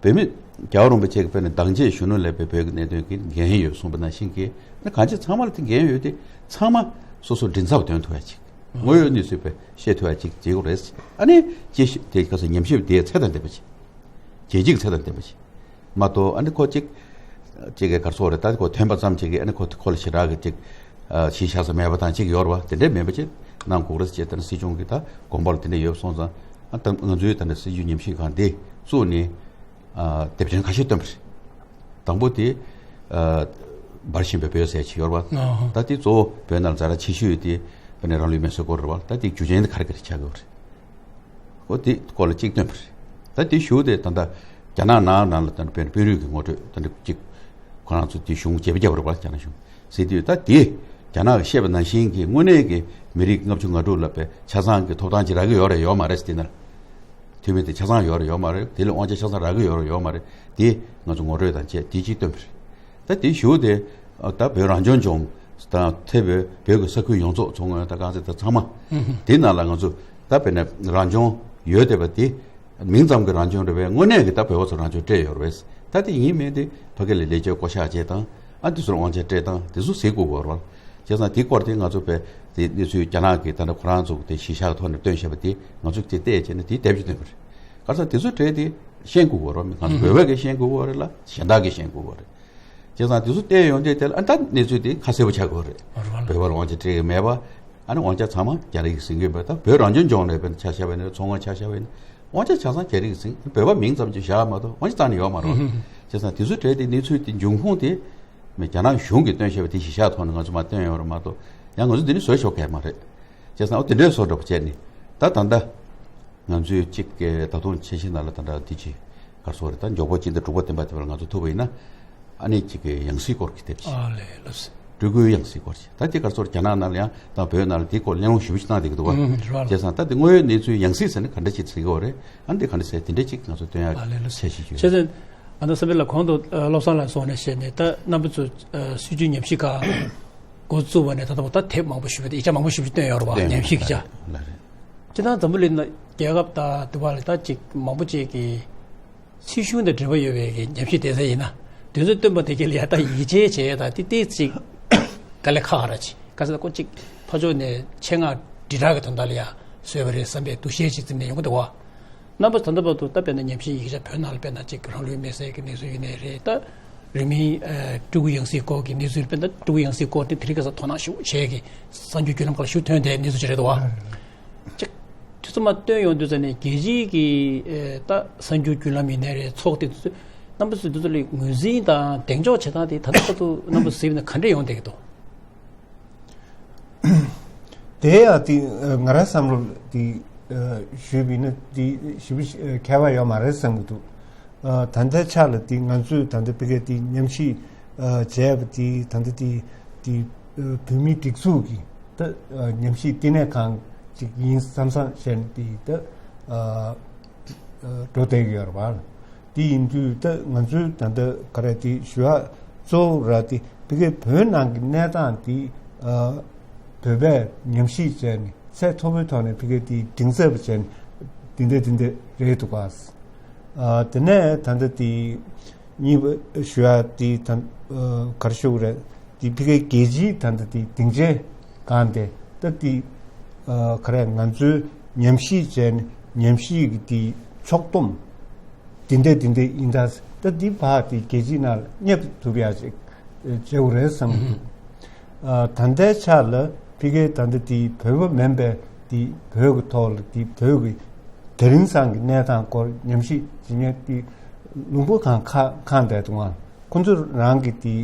བོད་མི་ རྒྱལ་བ་རིན་པོ་ཆེ་གི་དཔེར་ན་དྭངས་བཅས་གཞོན་ནུ་ལ་དཔེ་བོད་ཀྱི་གནད་དོན་གྱི་འགན་ཡོད་གསུངས་པ་ནང་བཞིན་གྱི་ནི་གང་ཅི་ཚང་མ་ལ་དེ་འགན་ཡོད་དེ་ཚང་མ་སོ་སོ་མགྲིན་ཚབ་འདོན་ཐུབ་ཡ་ཅིག་དངོས་ཡོད་གནས་ཚུལ་དཔེ་བཤད་ཐུབ་ཡ་ཅིག་བྱེད་དགོས་རེད། ཨ་ནི་ཅི་ཞིག་དེ་ག་ཚོད་ཉམས་ཞིབ་དེའི་ཚད་དང་ལྡན་པ་ཅིག་རྒྱལ་སྤྱིའི་ཚད་དང་ལྡན་པ་ཅིག་མ་གཏོགས་ཨ་ནི་ཁོ་ཅིག་ཅིག་གི་གར་སོགས་རེད། ད་ཁོ་ཐོན་པ་ཙམ་ཅིག་གིས་ཨ་ནི་ཁོ་ཁོ་ལ་ཞེ་དྲག་གི་ཅིག་གཞི་བཞག་ས་མེད་པ་དང་ཅིག་ཡོད་རེད་བ། དེ་འདྲའི་མེད་པ་ཅིག་གནང་དགོས་རེད་ཅེས་ད་ནི་སྲིད་སྐྱོང་གིས་ད་དགོངས་པ་ལ་དེ་འདྲ་ཡོད་སོང་ཙང་ཨ་ད་ང་ཚོའི་ད་ནི་སྲིད་བྱུས་ཉམས་ཞིབ་ཁང་འདི་བཙུགས་ནས་ཨ་དེབ་ཕྲེང་ཁ་ཤས་བཏོན་པ་རེད། དང་པོ་དེ་ཨ་འབར་བཞིན་པའི་བོད་ཟེར་ཅིག་ཡོད་རེད་བ། ཨ་ཧ། ད་དེ་གཙོ་བོ་བོད་ནང་ཛ་དྲག་ཆེ་ཤོས་དེ་ཨ་ནི་རང་ལུས་མེར་སྲེག་སྐོར་རེད་བ། ད་དེ་རྒྱུ་རྐྱེན་དེ་ག་རེ་ག་རེ་ཆགས་ཀྱི་ཡོད་རེད། ཨོ་དེ་སྐོར་ལ་གཅིག་སྟོན་པ་རེད། ད་དེ་ཞུ་དེ་ད་ལྟ་རྒྱ་ནག་ནང་ནང་ལ་ད་ལྟ་དཔོན་དཔོན་རིགས་ཀྱི་ངོ་སྤྲོད་ད་ལྟ་གཅིག་ཁོ་རང་ཚོ་དེ་གཞུང་བརྗེ་པོ་བརྒྱབ་རེད་པ། རྒྱ་ནག་གཞུང་ཟེར་དུས་ད་དེ་རྒྱ་ནག་གིས་བཤད་པ་ནང་བཞིན་གྱི་དངོས་གནས་ཀྱི་མི་རིགས་ལྔ་བཅུ་ང་དྲུག་ལ་དཔེ་ཆ་ཚང་གི་ཐོབ་ཐང་ཅིག་རག་གི་ཡོད་རེད་ཡོད་མ་རེད་ཟེར་དེ་ན། འཐུས་མི་དེ་ཆ་ཚང་ཡོད་རེད་ཡོད་མ་རེད། དེ་ལ་དབང་ཆ་ཆ་ཚང་རག་གི་ཡོད་རེད་ཡོད་མ་རེད། དེ་ང་ཚོ་ངོ་སྤྲོད་དང་བཅས་དེ་གཅིག་སྟོན་པ་རེད། ད་དེ་ཞུ་དེ་ད་བོད་རང་སྐྱོང་ལྗོངས་དང་དེ་བོད་བོད་ཀྱི་ས་ཁུལ་ཡོངས་རྫོགས་མཚོ་སྔོན་དང་དཀར་མཛེས་དང་ཚང་མ་དེ་ནང་ལ་ང་ཚོ་ད་དཔེར་ན་རང་སྐྱོང་ཡོད་བསྡད་པ་དེ་མིང་ཙམ་གྱི་རང་སྐྱོང་རེད་པས་དངོས་གནས་ཀྱི་ད་བོད་པ་ཚོ་རང་སྐྱོང་སྤྲད་ཡོད་རེད་པས། ད་དེ་ཡིན་མིན་དེ་ཕ་གི་ལ་ལས་བྱེད་བསྐོ་གཞག་བྱས་དང་ཨ་དེ་ཚོར་དབང་ཆ་སྤྲད་སྟངས་དེ་ཚོ་གཟིགས་དགོས་པ་རེད། བྱས་ཙང་དེའི་སྐོར་དེ་ང་ཚོ་བས་དེ་གནས་ཚུལ་རྒྱ་ནག་གི་ད་ལྟ་ཁོ་རང་ཚོ་དེ་གཞི་བཞག་ཐོག་ནས་བཏོན་བཞག་པ་དེ་ང་ཚོ་དེ་བལྟས་བྱས་ནས་དེའི་དེབ་ཅིག་བཏོན་པ་རེད། ག་ས་དེ་ཚོ་གྲས་དེ་ཤེས་དགོས་པ་རེད། ང་ཚོ་བོད་པ་གིས་ཤེས་དགོས་པ་རེད་ལ་གཞན་དག་གིས་ཤེས་དགོས་པ་རེད། བྱས་ཙང་དེ་ཚོ་བལྟས་ཡོང་དུས་དེ་ལ་ཨ་ད་གནས་ཚུལ་དེ་ཁ་གསལ་པོ་ཆགས་དགོས་རེད། བོད་པ་ལ་དབང་ཆ་སྤྲད་ཀྱི་མེད་པ་ཨ་ནི་དབང་ཆ་ཚང་མ་རྒྱ་རིགས་ཀྱིས་ཟིན་གྱི་ཡོད་པ་ད་བོད་རང་སྐྱོང་ལྗོངས་ནས་བས་ཆ་བཞག་པ་ཡིན་ན་མཚོ་སྔོན་ཆ་བཞག་པ་ཡིན་ན་དབང་ཆ་ཆ་ཚང་རྒྱ་རིགས་ཀྱིས་ཟིན། བོད་པ་མིང་ཙམ་ཅིག་བཞག་མ་གཏོགས་དབང་ཆ་རྩ་ནས་ཡོད་མ་རེད། བྱས་ཙང་དེ་ཚོ་གྲས་དེ་གནས་ཚུལ་དེ་འབྱུང་ཁུངས་དེ། མི་རྒྱ་ནག་གཞུང་གིས་བཏོན་བཞག་པ་དེ་གཞི་བཞག་ཐོག་ནས་ང་ཚོ་མར་བཏོན་ཡོད་རེད་མ་གཏོགས་ཡང་ང་ཚོ་འདི་ནས་བཟོས་ཆོག་གི་མ་རེད། བྱས་ཙང་ཨོ་དེ་འདྲའི་བཟོ་འདྲ་པོ་བྱས་ནས་ད་ད་ལྟ་ང་ཚོའི་གཅིག་གི་ད་དུང་ཆེ་ཤེལ་ནང་ལ་ད་ལྟ་འདི་ཅི་ག་སོགས་རེད། ད་མགྱོགས་པོ་གཅིག་དང་དྲུག་པ་བདུན་པ་དེ་བར་ང་ཚོ་ཐུབ་པ་ཡིན་ན་ཨ་ནི་གཅིག་གི་ཡང་སྲིད་སྐོར་གྱི་དེབ་ཅིག་ཨ་ལས་ལགས་སོ། སྤྲུལ་སྐུའི་ཡང་སྲིད་སྐོར་ཅིག་ད་དེ་ག་སོགས་རྒྱ་ནག་ནང་ལ་ཡང་ད་བོད་ནང་ལ་དེའི་སྐོར་གླེང་སློང་ཞེ་པོ་ཅིག་བཏང་བསྡད་ཀྱི་འདུག་བ། ཨུམ་རེད་བ། བྱས་ཙང་ད་དེ་དངོས་ཡོད་གནས་ཚུལ་ཡང་སྲིད་ཟེར་ན་ག་འདྲ་ཅིག་ཟེར་གྱི་ཡོད་རེད། ཨ་ནི་དེ་ག་འདྲ་ཟེར་དེ་འདྲ་ཅིག་ང་ཚོ་སྟོན་ཡག་ཨ་ལས་ལགས་སོ། འཆར་གཞི་ཅིག་ཡོད། བྱས་ཙང་། ཨ་ནི་བསམ་འཕེལ་ལགས་གོང་དུ་ཨ་བློ་བཟང་ལགས་གསུངས་ནས་བཤད་ནས་ད་རྣམ་པ་ཚོ་ཨ་སྲིད་བྱུས་ཉམས་ཞིབ་ཁང་འགོ་བཙུགས་པ་ནས་ད་ལྟ་བར་ད་དེབ་མང་པོ་ཞིག་ཡོད་དེ་ཡིག་ཆ་མང་པོ་ཞིག་བཏོན་ཡོད་རེད་བ། བཏོན་ཉམས་ཞིབ་ཡིག་ཆ། ལགས་རེད། སྤྱིར་བཏང་འཛམ་བུ་གླིང་ན་རྒྱལ་ཁབ་དང་དུ་བ་ལ་ད་ཅིག་མང་པོ་ཅིག་གིས་སྲིད་གཞུང་དང་འབྲེལ་བ་ཡོད་པའི་གི་ཉམས་ཞིབ་དེ་ཚོ་ཡིན་ན་དེ་ཚོ་བཏོན་པ་དེ་ག་ལ་ཡ་ད་ཡིད་ཆེས་བྱེད་ཡ་ད་དེ་ཏོག་ཙམ་དཀའ་ལས་ཁག་ར་ཅིག་ག་ཟེར་ན་ཁོ་ཅིག་ཕར་ཕྱོགས་ནས་ཆེད་མངགས་དྲིལ་བསྒྲགས་ཀྱི་དོན་དག་ལ་ཡ་བཟོས་པ་རེད་བསམ་པའི་འདུ་ཤེས་ཅིག་འཛིན་ནས་ཡོང་གི་འདུག་བ། རྣམ་པ་ད་ལྟ་བར་དུ་ད་དཔེར་ན་ཉམས་ཞིབ་ཡིག་ཆ་བོད་ནང་ལ་དཔེར་ན་གཅིག་རང་ལུས་མེར་སྲེག་གི་གནས་ཚུལ་ཡིན་ནའི་རེད། ད་རིང་མིན་ཨ་སྤྲུལ་སྐུ་ཡང་སྲིད་སྐོར་གྱི་གནས་ཚུལ་དཔེར་ན་སྤྲུལ་སྐུ་ཡང་སྲིད་སྐོར་དེ་དེ་རིང་ཁ་སང་དོ་སྣང་ཞེ་པོ་བྱས་ཀྱི་གསར་འགྱུར་བརྒྱུད་ལམ་ཁག་ལ་ཞེ་པོ་ཐོན་བསྡད་གནས་ཚུལ་ཅིག་རེད་འདུག་བ། ཅིག་དེ་ཚོ་མར་བཏོན་ཡོང་དུས་ཙ་ནས་རྒྱལ་སྤྱིའི་གི་ཨ་ད་གསར་འགྱུར་བརྒྱུད་ལམ་ཡིན་ནའི་རེད་ཚོགས་སྡེ་དེ་ཚོས་རྣམ་པ་ཚོས་དེ་ཚོ་ལ་ངོས་འཛིན་དང་གདེང་འཇོག་བྱེད་སྟངས་དེ་ད་ལྟ་བར་དུ་རྣམ་པ་ཚོས་གཟིགས་ན་ག་འདྲ་ཡོང་བསྡད་ཀྱི་འདུག་དེ་ཡང་དེ་ང་རའི་བསམ་བློ་དེ་ཞུས་པ་ཡིན་ན་དེ་ཞེ་པོ་ཁྱད་པར་ཡོད་མ་རེད་བསམ་གྱི་འདུག་ད་ལྟའི་ཆ་ལ་དེ་ང་ཚོས་ད་ལྟ་ཕ་གིར་དེ་ཉམས་ཞིབ་བྱས་པ་དེ་ད་ལྟ་དེ་དེ་བོད་མིའི་སྒྲིག་འཛུགས་ཀྱི་ད་ཉམས་ཞིབ་བསྟི་གནས་ཁང་ཅིག་ཡིན་བསམ་བསམ་བྱས་ནས་དེ་ད་འགྲོ་བསྡད་ཀྱི་ཡོད་རེད་བ། དེ་ཡིན་དུས་ད་ང་ཚོའི་ད་ལྟ་ག་རེ་དེ་ཞུ་ཡག་གཙོ་བོ་ར་དེ་ཕ་གིའི་བོད་ནང་གི་གནས་སྟངས་དེ་ཨ་བོད་པས་ཉམས་ཞིབ་བྱས་ནས་ཚད་མཐོ་པོའི་ཐོག་ནས་ཕ་གིའི་དེ་གདེང་ཚོད་པ་བྱས་ནས་དེ་འདྲ་དེ་འདྲ་རེད་འདུག་ག་ཨ་དེ་ནས་ད་ལྟ་དེ་གཉིས་པ་ཞུ་ཡག་དེ་ད་ཨ་ག་རེ་ཞུ་དགོས་རེད། དེ་ཕ་གིའི་རྒྱལ་སྤྱིའི་ད་ལྟ་དེ་སྡིངས་ཆའི་སྒང་དེ་ད་དེ་ཨ་ག་རེ་ང་ཚོའི་ཉམས་ཞིབ་བྱས་ནས་ཉམས་ཞིབ་ཀྱི་དེ་ཕྱོགས་བསྡོམས་དེ་འདྲ་དེ་འདྲ་ཡིན་ད་ད་དེ་ཕར་དེ་རྒྱལ་སྤྱིའི་ནང་ལ་སྙེབ་ཐུབ་ཡག་ཅིག་བྱེད་དགོས་རེད་བསམ་གྱི་འདུག་ཨ་ད་ལྟའི་ཆ་ལ་ཕ་གིའི་ད་ལྟ་དེ་བོད་པ་མིན་པའི་དེ་བོད་ཀྱི་ཐོག་ལ་དེ་བོད་ཀྱི་དེ་རིང་སང་གི་གནས་སྟངས་སྐོར་ཉམས་ཞིབ་བྱེད་མཁན་དེ་ལུང་པ་གང་ཁ་ཁང་བསྡད་འདུག་ཨ། ཁོ་ཚོ་རང་གི་དེ་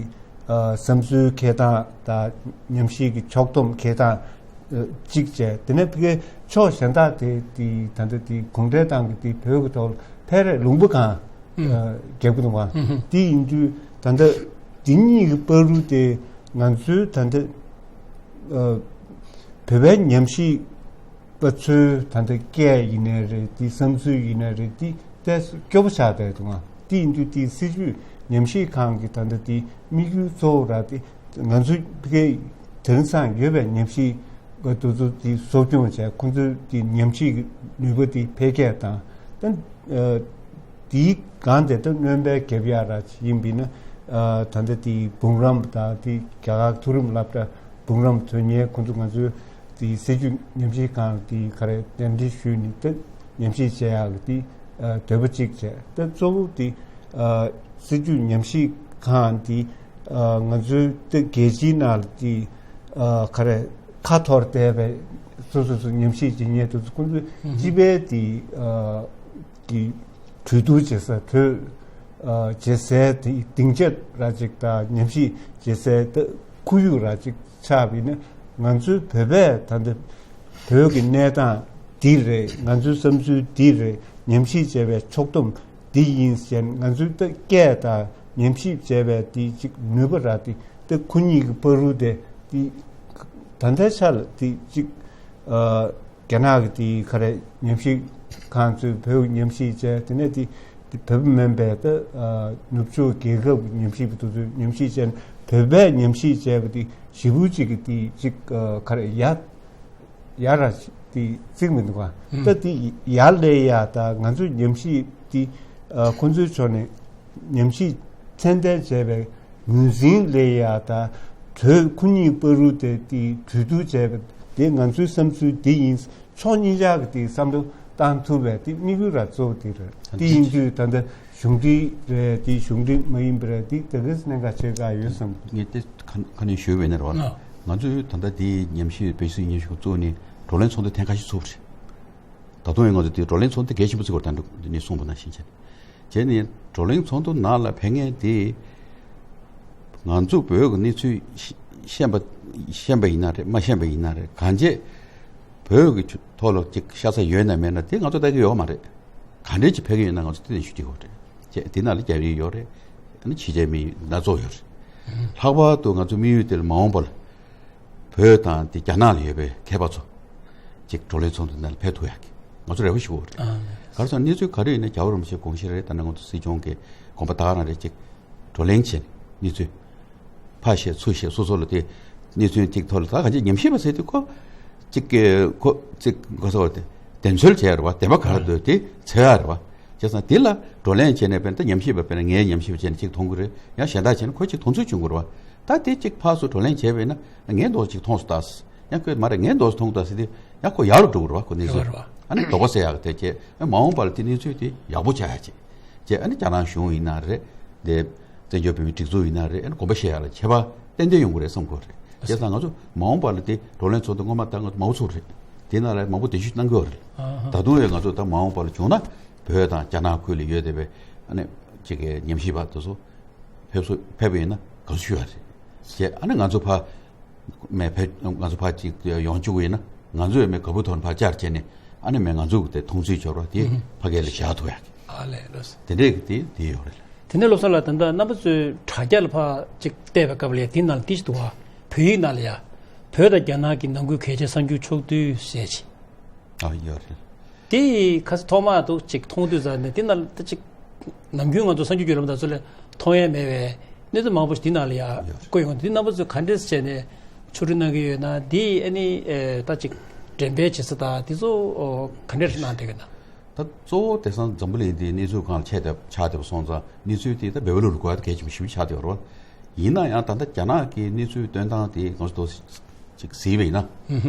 ཨ་བསམ་ཚུལ་འཁྱེར་སྟངས་དང་ཉམས་ཞིབ་ཀྱི་ཕྱོགས་བསྡོམས་འཁྱེར་སྟངས་ཨ་གཅིག་བྱས། དེ་ནས་ཕ་གིའི་ཕྱོགས་གཞན་དག་དེ་དེ་ད་ལྟ་དེ་གུང་ཁྲན་ཏང་གི་དེ་བོད་ཀྱི་ཐོག་ལ་ཕལ་རེ་ལུང་པ་གང་ཨ་རྒྱབ་ཀྱི་འདུག་ག་དེ་ཡིན་དུས་ད་ལྟ་དེ་གཉིས་ཀྱི་བར་དུ་དེ་ང་ཚོའི་ད་ལྟ་ཨ་བོད་པའི་ཉམས་ཞིབ་པ་ཚོའི་ད་ལྟ་སྐད་ཡིན་ནའི་རེད། དེ་བསམ་ཚུལ་ཡིན་ནའི་རེད། དེ་ཏོག་ཙམ་སྐྱོ་པོ་ཆགས་བསྡད་འདུག་ག་དེ་ཡིན་དུས་དེ་སྲིད་བྱུས་ཉམས་ཞིབ་ཁང་གི་ད་ལྟ་དེ་དམིགས་ཡུལ་གཙོ་བོ་ར་དེ་ང་ཚོའི་ཕ་གིའི་དེང་སང་ཡོད་པའི་ཉམས་ཞིབ་པ་དེ་ཚོ་དེ་གསོ་སྐྱོང་བྱས། ཁོང་ཚོའི་དེ་ཉམས་ཞིབ་ཀྱི་ནུས་པ་དེ་འཕེལ་རྒྱས་དང་ད་ཨ་ དེའི་སྒང་དེ་ད་སྣོན་པའི་རྒྱབ་ཡ་ར་ཡིན་པས་ན། ཨ་ད་ལྟ་དེའི་འབུམ་རམས་དང་དེ་རྒྱ་གར་མཐོ་རིམ་སློབ་གྲྭ་འབུམ་རམས་དོན་གཉེར་ཁོང་ཚོ་ང་ཚོའི་དེའི་སྲིད་བྱུས་ཉམས་ཞིབ་ཁང་དེ་ག་རེ་གདན་འདྲེན་ཞུས་ནས་ད་ཉམས་ཞིབ་བྱེད་ཡག་གི་དེ་ཨ་འདོད་པ་གཅིག་བྱས། ད་གཙོ་བོ་དེ་ཨ་སྲིད་བྱུས་ཉམས་ཞིབ་ཁང་དེ་ཨ་ང་ཚོའི་ད་རྒྱལ་སྤྱིའི་ནང་ལ་དེ་ཨ་ག་རེ་ཁ་འཐོར་བསྡད་པའི་སོ་སོ་སོ་ཉམས་ཞིབ་བྱེད་མཁན་དེ་ཚོ་ཁོང་ཚོས་སྤྱི་པའི་དེ་ཨ་གི་གྲོས་བསྡུར་བྱེད་ས། གྲོས་ཨ་བྱེད་སའི་དེ་སྡིངས་ཆ་ར་ཅིག་དང་ཉམས་ཞིབ་བྱེད་སའི་ད་ཁོར་ཡུག་ར་ཅིག་ཆགས་པ་ཡིན་ན། ང་ཚོའི་བོད་པས་ད་ལྟ་བོད་ཀྱི་གནས་སྟངས་འདི་རེད། ང་ཚོའི་བསམ་ཚུལ་འདི་རེད། ཉམས་ཞིབ་བྱས་པའི་ཕྱོགས་བསྡོམས་འདི་ཡིན་ཟེར་ནས་ང་ཚོའི་ད་སྐད་དང་ཉམས་ཞིབ་བྱས་པའི་དེ་ཅིག་ནུས་པ་ར་དེ་ད་ཁོ་གཉིས་ཀྱི་བར་དུ་དེ་དེ་ད་ལྟའི་ཆ་ལ་དེ་ཅིག་ཨ། རྒྱ་ནག་གི་དེའི་ག་རེ་ཉམས་ཞིབ་ཁང་ཚོས་བོད་ཉམས་ཞིབ་བྱས། དེ་ནས་དེ་དེ་བོད་པ་མིན་པའི་ད་ཨ་ནུབ་ཕྱོགས་རྒྱལ་ཁབ་ཀྱི་ཉམས་ཞིབ་པ་དེ་ཚོས་ཉམས་ཞིབ་བྱས་ནས་བོད་པས་ཉམས་ཞིབ་བྱས་པ་དེ་ཞེ་པོ་ཅིག་གི་དེ་ཅིག་ཨ་ག་རེ་ཡ་ཡ་ར་དེ་བརྩིགས་མི་འདུག་ག་ད་དེ་ཡར་སླེབས་ཡ་ད་ང་ཚོའི་ཉམས་ཞིབ་དེ་ཨ་ཁོང་ཚོའི་ཕྱོགས་ནས་ཉམས་ཞིབ་ཚད་ལྡན་བྱས་པའི་ངོས་འཛིན་སླེབས་ཡ་ད་བོད་ཁོ་གཉིས་བར་དུ་དེ་དེ་གྲོས་བསྡུར་བྱས་པ་དེ་ང་ཚོའི་བསམ་ཚུལ་དེ་ཡིན། ཕྱོགས་གཉིས་ཆ་གི་དེ་བསམ་བློ་བཏང་ཐུབ་པའི་དེ་དམིགས་ཡུལ་ར་གཙོ་བོ་དེ་རེད། དེ་ཡིན་དུས་ད་ལྟ་གཞུང་འབྲེལ་རེད། དེ་གཞུང་འབྲེལ་མ་ཡིན་པ་རེད། དེ་དེ་གས་གནད་འགག་ཆེ་ག་ཡོད་བསམ། ངས་དེ་ཁ་ཁ་ནས་ཞུས་པ་ཡིན་ན་རེད་བ། ང་ཚོས་ད་ལྟ་དེའི་ཉམས་ཞིབ་བེད་སྤྱོད་ཉམས་ཞིབ་གཙོ་བོ་ནི་བགྲོ་གླེང་ཚོགས་འདུ་ཐེངས་ཁ་ཤས་ཚོགས་པ་རེད། ད་དུང་ཡང་ང་ཚོ་དེ་བགྲོ་གླེང་ཚོགས་འདུ་གལ་ཆེན་པོ་བརྩི་དགོས་རེད། ད་འདི་ནས་གསུངས་པ་ནང་བཞིན་བྱས། བྱས་ནས་བགྲོ་གླེང་ཚོགས་འདུ་ནང་ལ་ཕེབས་མཁན་དེ་ང་ཚོ་བོད་ཀྱི་གནས་ཚུལ་ཤེས་པ་ཤེས་པ་ཡིན་ན་རེད། མ་ཤེས་པ་ཡིན་ན་རེད། གང་བྱས་བོད་ཀྱི་ཐོག་ལ་ཅིག་ཤ་ཚ་ཡོད་ན་མེད་ན་དེ་ང་ཚོ་ལྟ་གི་ཡོད་མ་རེད། ག་འདྲས་ཅིག་ཕེབས་ཀྱི་ཡོད་ན་ང་ཚོ་དེ་ནས་ཞུ་གི་ཡོད་རེད། བྱས་དེ་ནང་ལ་རྒྱ་རིགས་ཡོད་རེད། ཕྱི་རྒྱལ་མི་སྣ་ཚོགས་ཡོད་རེད། ལྷག་པར་དུ་ང་ཚོ་དམིགས་ཡུལ་དེ་ལ་མ་འོངས་པ་ལ་བོད་དང་དེ་རྒྱ་ནག་ལ་ཡོད་པའི་མཁས་པ་ཚོ་ཅིག་བགྲོ་གླེང་ཚོགས་འདུ་ནང་ལ་ཕེབས་ཐུབ་ཡག་གི་ང་ཚོ་རེ་བ་ཞུ་གི་ཡོད་རེད། ག་རེ་ཟེར་ན་གནས་ཚུལ་ག་རེ་ཡིན་ན་རྒྱལ་བ་རིན་པོ་ཆེའི་དགོངས་གཞི་རེད། ད་ནང་ང་ཚོ་སྲིད་སྐྱོང་གི་དགོངས་པ་ད་ག་རང་རེད། ཅིག་བགྲོ་གླེང་བྱས་ནས་གནས་ཚུལ་ཕར་བཤད་ཚུར་བཤད་སོ་སོ་ལ་དེ་གནས་ཚུལ་ཅིག་ཐོག་ལ་ད་གང་ཅི་ཉམས་ཞིབ་པ་ཟེར་དུས་ཁོ་ཅིག་གི་ཁོ་ཅིག་ག་ཟེར་བ་དེ་བདེན་འཚོལ་བྱས་རེད་བ། བདེན་པ་ག་རེ་འདུག་དེ་འཚོལ་ཡ་རེད་བ། བྱས་ཙང་དེ་ལ་བགྲོ་གླེང་བྱས་ནས་དཔེར་ན་ད་ཉམས་ཞིབ་པ་དཔེར་ན་ངས་ཉམས་ཞིབ་བྱས་ནས་ཅིག་མཐོང་གི་རེད། ཡང་གཞན་དག་བྱས་ན་ཁོས་ཅིག་མཐོང་ཚུལ་བྱུང་གི་རེད་བ། ད་དེ་ཅིག་ཕར་ཚུར་བགྲོ་གླེང་བྱས་པས་ན་ངས་འདོགས་ཅིག་མཐོང་སོང་ད་ཟེར། ཡང་ཁོས་མ་རེད་ངས་འདོགས་མཐོང་ད་ཟེར་དུས་ཡང་ཁོ་ཡག་རུ་འགྲོ་གི་རེད་བ། ཁོ་གནས་ཚུལ་ཡག་རུ་བ། ཨ་ནི་དོགས་པ་སེལ་ཡག་དེ་བྱས་མ་འོངས་པ་ལ་དེ་གནས་ཚུལ་དེ་ཡག་པོ་ཆགས་ཡག་ཅིག་བྱས། ཨ་ནི་རྒྱ་ནག་གཞུང་ཡིན་ན་རེད། དེ་བཙན་བྱོལ་བོད་མིའི་སྒྲིག་འཛུགས་ཡིན་ན་རེད། ཨ་ནི་དགོངས་པ་བཞེས་ཡག་ལ་ཁྱད་པར་ཏན་ཏན་ཡོང་གི་རེད་བསམ་གི་རེད། བྱས་ཙང་ང་ཚོ་མ་འོངས་པ་ལ་དེ་བགྲོ་གླེང་ཚོགས་འདུ་སྔོན་མ་ད་ང་ཚོ་མང་པོ་ཚོགས་རེད། དེ་ནང་ལ་མང་པོ་གདན་ཞུ་གནང་གི་ཡོད་རེད། ད་དུང་ཡང་ང་ཚོ་ད་མ་འོངས་པ་ལ་བྱུང་ན་བོད་དང་རྒྱ་ནག་ཁུལ་ལ་ཡོད་བསྡད་པའི་ཨ་ནི་ཅིག་གི་ཉམས་ཞིབ་པ་དེ་ཚོ་ཕེབས་སོ་ཕེབས་པ་ཡིན་ན་དགའ་བསུ་ཞུ་ཡ་རེད། བྱས་ཨ་ནི་ང་ཚོ་ཕ་མེད་ཕེབས་ང་ཚོ་ཕ་ཅིག་ཡོང་བཅུག་པ་ཡིན་ན་ང་ཚོ་ཡང་མེད་དགའ་པོ་ཐོག་ནས་ཕར་བཅར་བྱས་ནས་ཨ་ནི་མེད་ང་ཚོ་གི་དེ་མཐོང་ཚུལ་འབྱོར་བ་དེ་ཕ་གི་ལ་བཞག་ཐུབ་ཡ་གི་ཨ་ལས་ལོས། དེ་འདྲས་ཀྱི་དེ་དེ་ཡོད་རེད། དེ་ནས་བློ་བཟང་ལགས་ད་ལྟ་རྣམ་པ་ཚོས་དྲ་རྒྱ་ལ་ཕར་ཅིག་བལྟས་པའི་སྐབས་ལ་ཡ་དེ་ནང་ལ་དེ་ཞིག་འདུག་བ། བོད་ཡིག་ནང་ལ་ཡ། བོད་དང་རྒྱ་ནག་གི་ནང་ཁུལ་གལ་ཆེའི་གསར་འགྱུར་ཕྱོགས་བསྡུས་ཟེར་ཅིག་ཨ་ཡོད་རེད། དེ་ཁ་སང་ཐོག་མ་དུ་ཅིག་མཐོང་དུས་ཙང་ནས་དེ་ནང་ལ་ད་ཅིག་ནམ་རྒྱུན་ང་ཚོ་གསར་འགྱུར་བརྒྱུད་ལམ་དང་ཚོ་ལས་མཐོང་ཡ་མེད་པའི་གནས་ཚུལ་མང་པོ་ཞིག་དེ་ནང་ལ་ཡ་ཡོད་རེད། བཀོད་ཡོང་དུས་དེ་རྣམ་པ་ཚོས་ག་འདྲས་བྱས་ནས་ཕྱོགས་སྒྲིག་གནང་གི་ཡོད་ན་དེ་ཨ་ནི་ཨེ་ད་ཅིག་འགྲེམས་སྤེལ་བྱེད་ས་དང་དེ་ཚོ་ག་འདྲས་གནང་བསྡད་ཡོད་ན། ད་གཙོ་བོ་དེང་སང་འཛམ་བུ་གླིང་འདིའི་གནས་ཚུལ་སྒང་ལ་ཆགས་བསྡད་ཆགས་བསྡད་པ་སོང་ཙང་གནས་ཚུལ་དེ་ད་བལ་པོ་ལུག་ལ་གོ་ཡ་དེ་གལ་ཆེན་པོ་ཞེ་པོ་ཆགས་བསྡད་ཡོད་རེད་བ། ཡིན་ན་ཡང་ད་ལྟ་རྒྱ་ནག་གི་གནས་ཚུལ་སྟོན་སྟངས་དེ་ང་ཚོ་ཏོག་ཙམ་ཅིག་གཟིགས་པ་ཡིན་ན།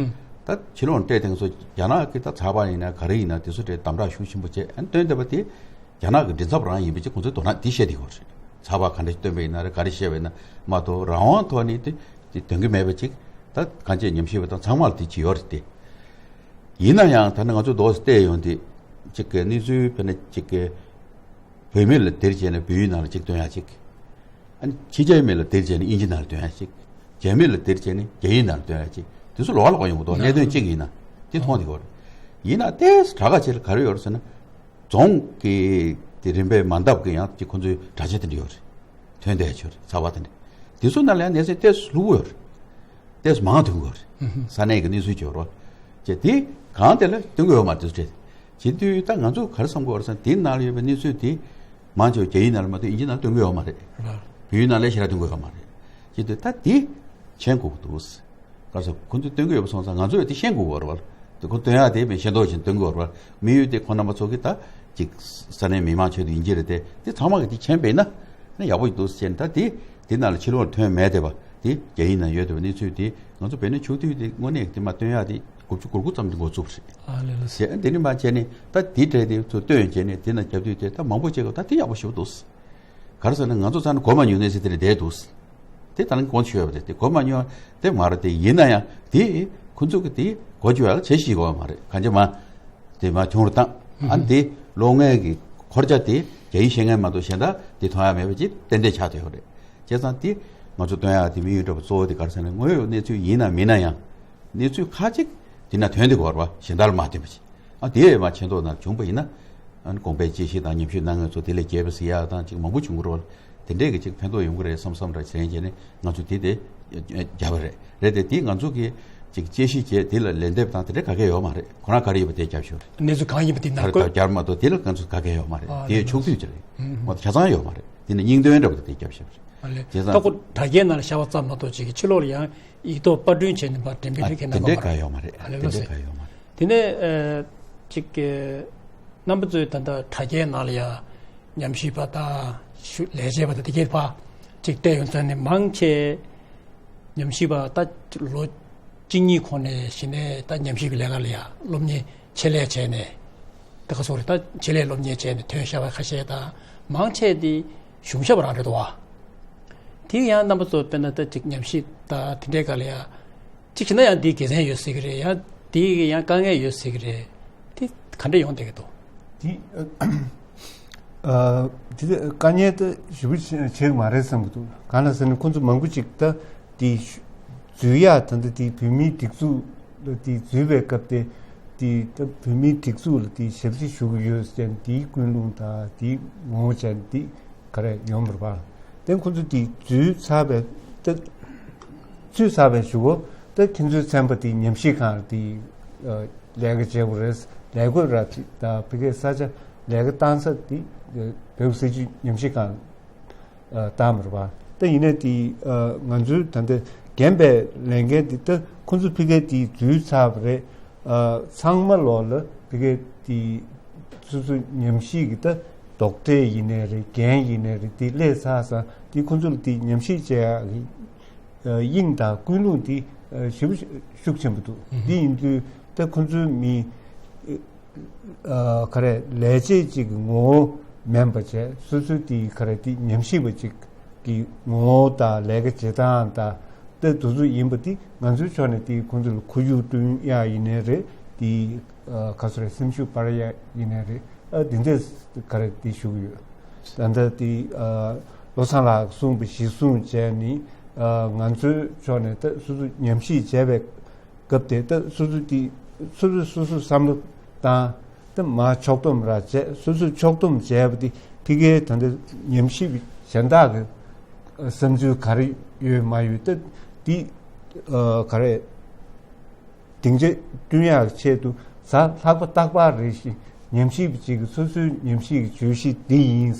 ད་ཕྱི་ལོགས་ནས་བལྟས་དེང་སང་རྒྱ་ནག་གི་ད་ཚགས་པར་ཡིན་ན་ག་རེ་ཡིན་ན་དེ་ཚོ་དེ་དམ་དྲག་ཤུགས་ཆེན་པོ་བྱས་ཨ་ནི་སྟོན་བསྡད་པ་དེ་རྒྱ་ནག་གི་མགྲིན་ཚབ་རང་ཡིན་པ་ཅིག་ཁོང་ཚོས་དོ་སྣང་དེ་བྱས་བསྡད་ཡོད་རེད། ཚགས་པར་ག་འདྲ་སྟོན་པ་ཡིན་ན་རེད། ག་རེ་བཤད་པ་ཡིན་ན་མ་གཏོགས་རང་དབང་ཐོག་ནས་དེ་དེ་སྟོན་གི་མེད་པ་ཅིག་ད་གང་ཅི་ཉམས་ཞིབ་པ་དང་ཚང་མ་ལ་དེ་ཅིག་ཡོད་རེད་དེ། ཡིན་ན་ཡང་ད་ནི་ང་ཚོ་རྡོག་བལྟས་ཡོང་དུས་གཅིག་གི་གནས་ཚུལ་དཔེར་ན་གཅིག་གི་བོད་མི་ལ་དེར་བྱས་ནས་བོད་ཡིག་ནང་ལ་གཅིག་སྟོན་ཡ་གཅིག་ཨ་ནི་ཕྱི་རྒྱལ་མི་ལ་དེར་བྱས་ནས་དབྱིན་ཇི་ནང་ལ་སྟོན་ཡ་གཅིག་རྒྱ་མི་ལ་དེར་བྱས་ནས་རྒྱ་ཡིག་ནང་ལ་སྟོན་ཡ་གཅིག་དེ་ཚོ་ལོགས་ལོགས་ཡོང་གི་འདུག་གནད་དོན་གཅིག་ཡིན་ན་དེ་མཐོང་བསྡད་ཡོད་རེད། ཡིན་ན་ཏོག་ཙམ་དྲག་ག་ཆེ་ལ་ག་རེ་ཡོད་རེད་ཟེར་ན། རྫོང་གི་དེ་རིམ་པས་མ་འདབ་ཀྱི་ཡང་ཅིག་ཁོང་ཚོའི་དྲ་རྒྱ་དེ་འདྲ་ཡོད་རེད། ཐོན་བསྡད་ཡ་ཆོད་རེད། ཚགས་པར་དེ་འདྲ། དེ་ཚོ་ནང་ལ་ཡང་གནས་ཚུལ་ཏོག་ཙམ་ལྷུག་པོ་ཡོད་རེད། ཏོག་ཙམ་མང་ཐོན་གྱི་ཡོད་རེད། ས་གནས་ཀྱི་གནས་ཚུལ་འབྱོར་བ། ཅེས་དེ་གང་དེ་ལ་སྟོན་གྱི་ཡོད་མ་རེད་དེ་ཚོ་བྱས། བྱེད་དུས་ད་ང་ཚོ་ག་རེ་བསམ་གྱི་ཡོད་རེད་ཟེར་ན་དེའི་ནང་ལ་ཡོད་པའི་གནས་ཚུལ་དེ་མང་ཆེ་བ་རྒྱ་ཡིག་ནང་ལ་མ་གཏོགས་དབྱིན་ཇི་ནང་ལ་སྟོན་གྱི་ཡོད་མ་རེད། བོད་ཡིག་ནང་ལ་ཞེ་དྲག་སྟོན་གྱི་ཡོད་མ་རེད། བྱེད་དུས་ད་དེ་མཁྱེན་དགོས་ཀྱི་འདུག་ག་རེ་ཟེར་ཁོ་ཚོས་སྟོན་གྱི་ཡོད་པ་སོང་ཙང་ང་ཚོས་དེ་ཤེས་དགོས་ཀྱི་ཡོད་རེད་བ། དེ་ཁོ་སྟོན་ཡག་དེ་མིན་ཤེས་མདོག་བྱས་སྟོན་གྱི་ཡོད་རེད་བ། དམིགས་ཡུལ་དེ་ཁོ་རྣམ་པ་ཚོ་གིས་ད་ ཅིག་ས་གནས་མི་མང་ཆེད་དུ་ཡིན་གྱི་རེད་དེ། དེ་ཚང་མ་གི་དེ་མཁྱེན་པས་ན་ནི་ཡག་པོ་ཡིན་འདུག་ཟེར་ད། དེ་དེ་ནང་ལ་ཕྱི་ལོགས་ལ་ཐོན་མེད་བསྡད་པ་དེ་རྒྱ་ཡིག་ནང་ཡོད་བསྡད་པ་གནས་ཚུལ་དེ་ང་ཚོ་བོད་ནས་ཕྱོགས་བསྡུས་དེ་དངོས་གནས་དེ་མ་སྟོན་ཡག་དེ་དགུ་བཅུ་གོ་དགུ་ཙམ་དེ་འགོ་བཙུགས་པ་རེད། ཨ་ལེ་ལེ། དེ་དེ་ནི་མ་བྱས་ནས་ད་དེ་གྲས་དེ་ཚོ་སྟོན་བྱས་ནས་དེ་ནང་རྒྱབ་དུས་དེ་ད་མང་པོ་བྱས་གོ་ད་དེ་ཡག་པོ་ཞེ་པོ་འདུག་ག་རེ་ཟེར་ན་ང་ཚོ་ཚང་ནས་གོ་མ་མྱོང་གནས་ཚུལ་དེ་རེད་བསྡད་འདུག་དེ་ད་ནི་དགོངས་ཆོད་པ་རེད། དེ་གོ་མ་མྱོང་དེ་མ་རེད། དེ་ཡིན་ན་ཡང་དེ་ཁོ་ཚོ་གི་དེ་གོ་ཆོད་ཡག་བྱེད་ཤེས་དགོས་པ་མ་རེད། གང་ཅི་མ་དེ་མ་ཐུང་རུ་བཏང་། ཨ་ནི་དེ་ལོ་ལྔའི་གི་འཁོར་རྒྱ་དེ་རྒྱ་ཡིག་ཤེས་མཁན་མ་གཏོགས་གཞན་དག་དེ་མཐོང་ཡག་མེད་པ་ཅིག་ཏན་ཏན་ཆགས་བསྡད་ཡོད་རེད། བྱས་ཙང་དེ་ང་ཚོ་སྟོན་ཡག་དེ་དམིགས་ཡུལ་འདྲ་པོ་གཙོ་བོ་དེ་ག་རེ་ཟེར་ན་དངོས་ཡོད་གནས་ཚུལ་ཡིན་ན་མིན་ན་ཡང་གནས་ཚུལ་ཁག་ཅིག་དེ་ན་ཐོན་དེ་གོ་བ་གཞན་དག་ལ་མ་ཐོན་པ་ཅིག་ཨ་དེ་མ་ཆེ་མདོག་ནང་བྱུང་པ་ཡིན་ན། ཨ་ནི་དགོངས་པའི་དཔྱད་གཞི་དང་ཉམས་ཞིབ་གནང་མཁན་ཚོ་དེ་ལས་རྒྱས་པ་ཟེར་ཡག་དང་ཅིག་མང་པོ་བྱུང་གི་རེད་བ། དེ་འདྲས་ཀྱི་ཅིག་ཕན་ཐོགས་ཡོང་གི་རེད་བསམ་བསམ་ར་བྱས་བྱས་ནས་ང་ཚོ་དེ་དེ་རྒྱབ་པ་རེད། རེད་དེ་དེ་ང་ཚོ་གི་ཅིག་དཔྱད་གཞི་བྱས་དེ་ལ་ལན་འདེབས་དང་དེ་འདྲས་ག་གེ་ཡོད་མ་རེད། ཁོ་རང་ག་རེ་ཡོད་པ་དེ་རྒྱབ་ཤོག་རེད། གནས་ཚུལ་གང་ཡིན་པ་དེ་ག་ནང་རེ་བསྐོས། རྒྱབ་མ་གཏོགས་དེ་ལ་ང་ཚོ་ག་གེ་ཡོད་མ་རེད། ཨ་དེ་ལགས་ཕྱོགས་བསྡུས་ཅིག་རེད། ཨུམ། མ་གཏོགས་ཆ་ཚང་ཡོད་མ་རེད། དེ་ནི་སྙིང་དོན་འདྲ་པོ་དེ་རྒྱབ་ཤོག་རེད། ཨ་ལས། བྱས་ཙང་ད་ཁོ་དྲ་རྒྱའི་ནང་ལ་ཤར་བ་ཙམ་མ་གཏོགས་ཅིག་གི་ཕྱི་ལོགས་ལ་ཡང་ཡིག་ཐོག་པར་སྐྲུན་བྱས་ནས་པར་འགྲེམས་སྤེལ་བྱེད་མཁན་རྣམ་པ་མ་རེད། ཨ་ལས་ལགས་སེ། དེ་འདྲས་ག་ཡོད་མ་རེད། དེ་ནས་ཨ་ཅིག་གི་རྣམ་པ་ཚོས་ད་ལྟ་དྲ་རྒྱའི་ནང་ལ་ཡང་ཉམས་ཞིབ་པ་དང་ཞུ་ལས་བྱེད་པ་དང་དེ་གས་ཕར་ཅིག་བལྟས་ཡོང་ཙང་ནས་མང་ཆེ་ཉམས་ཞིབ་པ་ད་ལོ་གཅིག་གཉིས་གོང་ནས་གཞི་ནས་ད་ཉམས་ཞིབ་ཀྱི་ལས་ཀ་ལ་ཡང་སློབ་གཉེར་ཆེད་ལས་བྱས་ནས་ད་ག་སོགས་རེད། ད་ཆེད་ལས་སློབ་གཉེར་བྱས་ནས་ཐོན་ཤག་པ་ཁ་ཤས་དང་མང་ཆེ་དེ་གཞུང་ཞབས་རང་རེད་འདུག་བ། དེ་ཡང་རྣམ་པ་ཚོ་དཔེར་ན་ད་ཅིག་ཉམས་ཞིབ་དང་དེ་འདྲའི་སྒང་ལ་ཡང་ཅིག་བྱས་ན་ཡང་འདིའི་དགེ་མཚན་ཡོད་ཟེར་གི་རེད། ཡང་འདིའི་ཡང་དཀའ་ངལ་ཡོད་ཟེར་གི་རེད། དེ་ག་འདྲ་ཡོང་བསྡད་ཀྱི་འདུག་དེ་ཨ་དེ་དཀའ་ངལ་དེ་ཞེ་པོ་ཆེ་ཆེ་གི་མ་རེད་བསམ་གི་འདུག་གང་ལ་ཟེར་ན་ཁོང་ཚོ་མང་པོ་ཅིག་ད་དེ་འཛུལ་ཡག་ད་ལྟ་དེ་བོད་མིའི་སྒྲིག་འཛུགས་ལ་དེ་འཛུལ་བའི་སྐབས་དེ་དེ་ད་བོད་མིའི་སྒྲིག་འཛུགས་ལ་དེ་ཞབས་ཕྱི་ཞུ་གི་ཡོད་ཟེར་དེའི་ཀུན་སློང་དང་དེའི་ངོ་བོ་ཅན་དེ། ག་རེ་ཡོང་བར་བར། དེ་ཁོང་ཚོ་དེ་འཛུལ་ཚར་བའི་ད་ཚུད་ཚར་བའི་གཞུག་གུ་ད་ཁྱེད་ཚོའི་ཚན་པ་དེ་ཉམས་ཞིབ་ཁང་དེ་ལས་ཀ་བྱེད་དགོས་རེད། ལས་བགོས་ར་དེ་ད་ཕ་གིའི་ས་ཆ་ལས་ཀ་བཏང་ས་དེ་བོད་སྲིད་བྱུས་ཉམས་ཞིབ་ཁང་བཏང་བར་བར། ད་ཡིན་ནའི་དེ་ང་ཚོའི་ད་ལྟ་རྒན་པའི་ལས་འགན་དེ་ད་ཁོང་ཚོ་ཕ་གིའི་དེ་འཛུལ་ཚར་བ་རེད། ཚང་མ་ལོག་ལ་ཕ་གིའི་དེ་སོ་སོ་ཉམས་ཞིབ་ཀྱི་ད་རྡོག་ཁྲེས་ཡིན་ནའི་རེད། འགན་ཡིན་ནའི་རེད། དེ་སླེབས་ཚར་ཙང་དེ་ཁོང་ཚོ་ལ་དེ་ཉམས་ཞིབ་བྱེད་ཡག་གི་དབྱིངས་དང་ཀུན་སློང་དེ་ཞེ་པོ་ཤུགས་ཆེན་པོ་འདུག་དེ་ཡིན་དུས་ད་ཁོང་ཚོའི་མི་ག་རེ་ལས་བྱེད་ཅིག་གི་ངོ་བོ་མིན་པ་བྱས། སོ་སོའི་དེ་ག་རེ་དེ་ཉམས་ཞིབ་པ་ཅིག་གི་ངོ་བོ་དང་ལས་ཀ་བྱེད་སྟངས་དང་། ཏེ་དུ་ཚུ་ཡིན་པ་ཏེ་ང་ཚོའི་ཕྱོགས་ནས་ཏེ་ཁོང་ཚོ་ལ་ཁོར་ཡུག་བསྐྲུན་ཡག་ཡིན་ནའི་རེད། ཏེ་ཨ་ག་ཚོད་རེད། སེམས་ཤུགས་སྤར་ཡག་ཡིན་ནའི་རེད། ཨ་དེ་འདྲས་ག་རེ་ཏེ་ཞུ་གི་ཡོད། ད་ལྟ་ཏེ་ཨ་བློ་བཟང་ལགས་གསུངས་པ་གཞིར་བཟུང་བྱས་ནི་ཨ་ང་ཚོའི་ཕྱོགས་ནས་ད་སོ་སོ་ཉམས་ཞིབ་བྱས་པའི་སྐབས་དེ་ད་སོ་སོ་ཏེ་སོ་སོས་སོ་སོའི་བསམ་བློ་བཏང་། ད་མར་ཕྱོགས་བསྡོམས་ར་བྱས། སོ་སོས་ཕྱོགས་བསྡོམས་བྱས་པ་དེ་ཕ་གིའི་ད་ལྟ་ཉམས་ཞིབ་གཞན་དག་གི་བསམ་ཚུལ་ག་རེ་ཡོད་མ་ཡོད། ད་དེ་ག་རེ་སྡིངས་ཆ་བསྐྲུན་ཡག་ཆེད་དུ་གཟའ་ལྷག་པ་རྟག་པར་རེ་བཞིན་ཉམས་ཞིབ་ཅིག་གི་སོ་སོའི་ཉམས་ཞིབ་ཀྱི་བརྗོད་གཞི་འདི་ཡིན།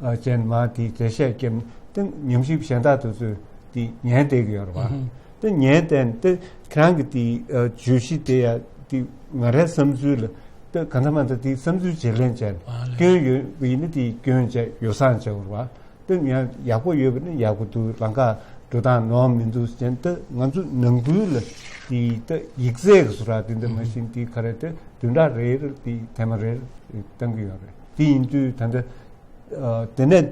ཨ་ཅན་མ་དེའི་འགྲེལ་བཤད་བརྒྱབ་ནས་ད་ཉམས་ཞིབ་གཞན་དག་དེ་ཚོས་དེ་ཉན་བསྡད་ཀྱི་ཡོད་རེད་བ། ཨུ་ཧུམ། ད་ཉན་བསྡད་ནས་ད་ཁྱེད་རང་གི་དེ་ཨ་བརྗོད་གཞི་དེ་ཡ་དེ་ང་རའི་བསམ་ཚུལ་ལ་ད་ག་འདྲ་མ་འདྲ་དེ་བསམ་ཚུལ་བརྗེ་ལེན་བྱས་ནས་ཨ་ལས། སྐྱོན་ཡོད་པ་ཡིན་ན་དེ་སྐྱོན་བྱས་ཡོ་བསྲང་བྱས་པ་རེད་བ། ད་ཡང་ཡག་པོ་ཡོད་པ་ན་ཡག་པོ་འདུག་ལམ་ཁ་འགྲོ་སྟངས་ནོར་མི་འདུག་ཟེར་ནས་ད་ང་ཚོ་ནང་ཁུལ་ལ་དེ་ད་ཡིག་ཚད་ཀྱི་བཟོ་འདྲ་དེ་འདྲ་མ་བཞིན་དེ་ག་རེ་ད་བདུན་ཕྲག་རེར་དེ་ཐེངས་མ་རེར་གཏང་གི་ཡོད་རེད། དེ་ཡིན་དུས་ད་ལྟ། ཨ་དེ་ནས་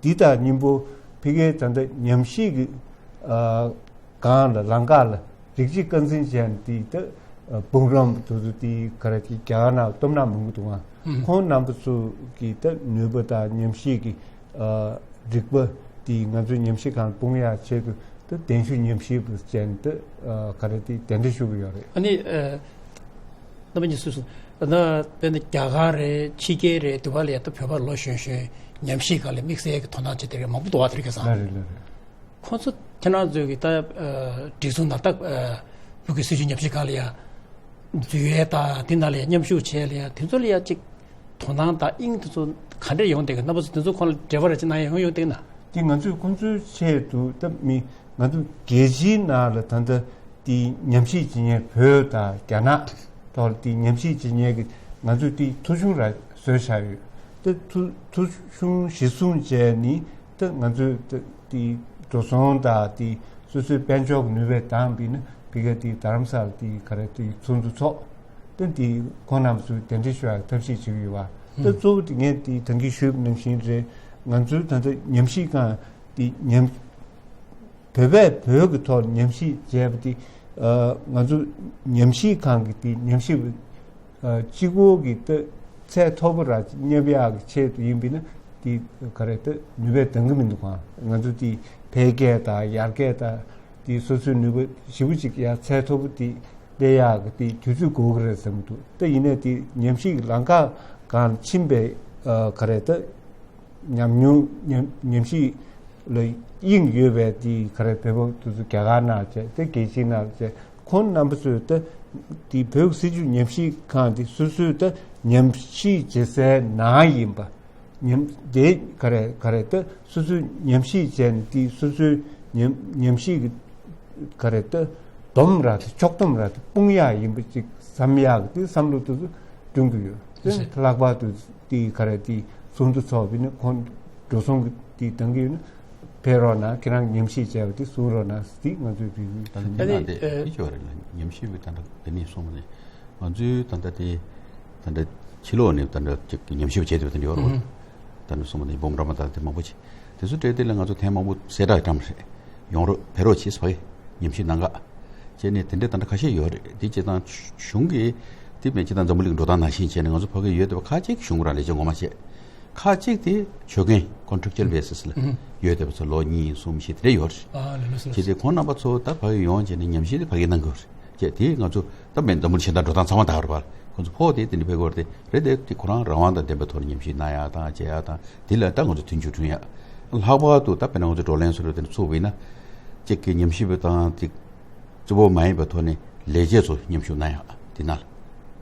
འདི་དང་མཉམ་པོ་ཕ་གིའི་ད་ལྟ་ཉམས་ཞིབ་ཀྱི་ཨ་སྒང་ལ་ལམ་ཁ་ལ་རིགས་གཅིག་རྐང་འཛིན་བྱས་ནས་དེ་ད་ཨ་འབུམ་རམས་དེ་ཚོ་དེ་ག་རེ་དེ་རྒྱ་གར་ནང་སྟོབས་ནག་མང་པོ་འདུག་ཨང་། ཨུམ། ཁོང་རྣམ་པ་ཚོ་གི་ད་ནུས་པ་དང་ཉམས་ཞིབ་ཀྱི་ཨ་རིག་པ་དེ་ང་ཚོའི་ཉམས་ཞིབ་ཁང་སྤུངས་ཡག་ཆེད་དུ། ད་གདན་ཞུ་ཉམས་ཞིབ་པ་ཅན་ད་ཨ་ག་རེ་དེ་གདན་འདྲེན་ཞུ་གི་ཡོད་རེད། ཨ་ནི་ཨ་རྣམ་པ་གཉིས་སུ་སུ་ན་དཔེར་ན་རྒྱ་གར་རེད། ཕྱི་རྒྱལ་རེད། དེ་བ་ལ་ཡ་ད་བོད་པ་ལོ་གཞོན་གཞོན་ཉམས་ཞིབ་སྒང་ལ་དམིགས་བསལ་གྱི་དོ་སྣང་བྱེད་དེ་རེད། མང་པོ་འདུག་བ། དེ་རིགས་ཀྱི་ས། ལ་རེད་ལ་རེད། ཁོང་ཚོ་ཁྱེད་རང་ཚོའི་གི་ད་ཨ་སྒྲིག་འཛུགས་ནང་ད་ཨ་བོད་ཀྱི་སྲིད་བྱུས་ཉམས་ཞིབ་སྒང་ལ་ཡ་འཛུལ་ཡས་དང་དེ་ནང་ལ་ཡ་མཉམ་ཞུགས་བྱས་ལ་ཡ་དེ་ཚོ་ལ་ཡ་ཅིག་དོ་སྣང་དང་དབྱིངས་དེ་ཚོ་ག་འདྲས་ཡོང་བསྡད་གི། རྣམ་པ་ཚོ་དེ་ཚོ་ཁོང་ལ་འབྲེལ་བ་ར་ཅིག་གནང་ཡ་ཡོང་ཡོང་བསྡད་ན། དེ་ང་ཚོས་ཁོང་ཚོའི་ཆེད་དུ་ད་མི་ང་ཚོ་རྒྱལ་སྤྱིའི་ནང་ལ་ད་ལྟ་དེ་ཉམས་ཞིབ་བྱེད་མཁན་བོད་དང་རྒྱ་ནག་ཐོག་ལ་དེ་ཉམས་ཞིབ་བྱེད་མཁན་གྱི་ང་ཚོས་དེ་ཐོ་གཞུང་ར་ བཟོས་བཞག་ཡོད། ད་ཐོ་ཐོ་གཞུང་གཞི་བཟུང་བྱས་ནི་ད་ང་ཚོས་ད་དེ་འགྲོ་སོང་དང་དེ་སོ་སོའི་དཔལ་འབྱོར་གྱི་ནུས་པས་འདང་བས་ན་ཕ་གིར་དེ་རྡ་རམ་ས་ལ་དེ་ག་རེ་དེ་ཚོགས་འདུ་ཚོགས། ད་དེ་ཁོང་རྣམ་ཚོས་གདན་འདྲེན་ཞུ་ཡག་ཐབས་ཤེས་བྱེད་ཀྱི་ཡོད་པ། ད་གཙོ་བོ་དེ་ངས་དེ་ད་གིན་ཞུས་པ་ནང་བཞིན་རེད། ང་ཚོའི་ད་ལྟ་ཉམས་ཞིབ་ཁང་དེ་ཉམས་བོད་པས་བོད་ཀྱི་ཐོག་ཉམས་ཞིབ་བྱས་པ་དེ། ཨ། ང་ཚོ་ཉམས་ཞིབ་ཁང་གི་དེ་ཉམས་ཞིབ། ཨ། གཅིག་པོ་གི་ད་ཚད་མཐོ་པོ་ར་སླེབས་ཡག་གི་ཆེད་དུ་ཡིན་པས་ན་དེ་ག་རེ་ད་ནུས་པས་འདང་གི་མི་འདུག་ག་ང་ཚོ་དེ་འཕེལ་རྒྱས་དང་ཡར་རྒྱས་དང་དེ་སོ་སོའི་ནུས་པ་ཞེ་པོ་ཅིག་ཡར་ཚད་མཐོ་པོ་དེ་སླེབས་ཡག་གི་དེ་དུས་ཚོད་འགོར་གི་རེད་བསམ་གྱི་འདུག་ད་ཡིན་ནའི་དེ་ཉམས་ཞིབ་ལམ་ཁ་སྒང་ཕྱིན་པའི། ཨ། ག་རེ་ད། ཉམས་མྱོང་ཉམས་ཉམས་ཞིབ་ལ་དབྱིངས་ཡོད་པའི་དེ་ག་རེ་བོད་པ་དེ་ཚོ་རྒྱ་གར་ནང་བྱས་ཏེ་རྒྱལ་སྤྱིའི་ནང་བྱས་ཁོང་རྣམ་པ་ཚོས་ད་དེ་བོད་ཀྱི་སྲིད་བྱུས་ཉམས་ཞིབ་ཁང་དེ་སོ་སོས་ད་ཉམས་ཞིབ་བྱེད་སའི་ནང་ཡིན་པ། ཉམས་དེ་ག་རེ་ག་རེ་ད་སོ་སོས་ཉམས་ཞིབ་བྱས་ནས་དེ་སོ་སོའི་ཉམས་ཉམས་ཞིབ་ཀྱི་ག་རེ་ད་སྡོམ་ར་དེ་ཕྱོགས་སྡོམ་ར་དེ་སྤུངས་ཡག་ཡིན་པ་ཅིག་བསམ་ཡག་གི་དེ་བསམ་བློ་དེ་ཚོ་བསྐྲུན་གྱི་ཡོད། དེ་ལྷག་པར་དུ་དེ་ག་རེ་དེ་ཚོགས་འདུ་ཚོགས་པ་ཡིན་ན་ཁོང་འགྲོ་སོང་གི་དེ་འདང་གི་ཡོད་ན་ཕེབས་རོགས་གནང་། ཁྱེད་རང་ཉམས་ཞིབ་བྱས་པ་དེ་གསུང་རོགས་གནང་ཟེར་དེ་ང་ཚོས་དེ་ད་ནི་ཨ་ནི་ང་དེ་ཨེ་ཡིད་ཆེས་པ་རེད་ལ། ཉམས་ཞིབ་པའི་ད་ལྟ་དེ་ནས་སོང་ནས་ང་ཚོའི་ད་ལྟ་དེ་ད་ལྟ་ཕྱི་ལོགས་ནས་ད་ལྟ་ཅིག་ཉམས་ཞིབ་བྱས་ཏེ་ད་ལྟ་ཡོད་རེད། ད་ནི་སོང་ནས་འབུམ་རམས་པ་ད་ལྟ་དེ་མང་པོ་ཅིག་དེ་ཚོ་སྤྲད་དེ་ལ་ང་ཚོ་ཐེངས་མང་པོ་གསལ་བསྒྲགས་བཀྲམ་རེད། ཡོང་རོགས་ཕེབས་རོགས་གྱིས་ཕ་གི་ཉམས་ཞིབ་གནང་ག་བྱས་ནས་དེ་འདྲའི་ད་ལྟ་ཁ་ཤས་ཡོད་རེད། དེ་སྤྱིར་བཏང་གཞུང་གིས་དེ་མིན་སྤྱིར་བཏང་འཛམ་བུ་གླིང་འགྲོ་སྟངས་ནང་བཞིན་བྱས་ནས་ང་ཚོ་ཕ་གི་ཡོད་བསྡད་པ་ཁ་ཅིག་གཞུང་རང་ལས་བྱེད་ངོ་མ་བྱས། ཁ་ཅིག་དེ་ཆོད་གན་contractual basis་ལ་ཡོད་བསྡད་པ་ཚོ་ལོ་གཉིས་གསུམ་བཞི་དེ་འདྲ་ཡོད་རེད། ཨ་ལ་ལ་སོ་བྱས་ཏེ་ཁོང་རྣམ་པ་ཚོ་ད་ཕ་གི་ཡོང་བྱས་ནས་ཉམས་ཞིབ་དེ་ཕ་གིར་གནང་དགོས་རེད། བྱས་དེ་ང་ཚོ་ད་མིན་འཛམ་བུ་གླིང་གཞན་དང་འགྲོ་སྟངས་ཚང་མ་དག་རེད་པ། ཁོང་ཚོ་ཕོགས་དེ་དེ་འདྲ་ཕེབས་དགོས་རེད། དེ་རེད་དེ་དེ་ཁོ་རང་རང་དབང་དང་ལྡན་པའི་ཐོག་ནས་ཉམས་ཞིབ་གནང་ཡག་དང་བྱེད་ཡག་དང་དེ་ལ་ད་ང་ཚོ་མཐུན་འགྱུར་བསྐྲུན་ཡག་ལྷག་པར་དུ་ད་དཔེར་ན་ང་ཚོ་བགྲོ་གླེང་བཟོ་འདྲ་དེ་འདྲ་ཚུགས་པ་ཡིན་ན་གཅིག་གི་ཉམས་ཞིབ་པ་དང་དེ་གཙོ་བོ་མ་ཡིན་པའི་ཐོག་ནས་ལས་བྱེད་ཚོ་མཉམ་ཞུགས་གནང་ཡག་དེ་ན་ལ་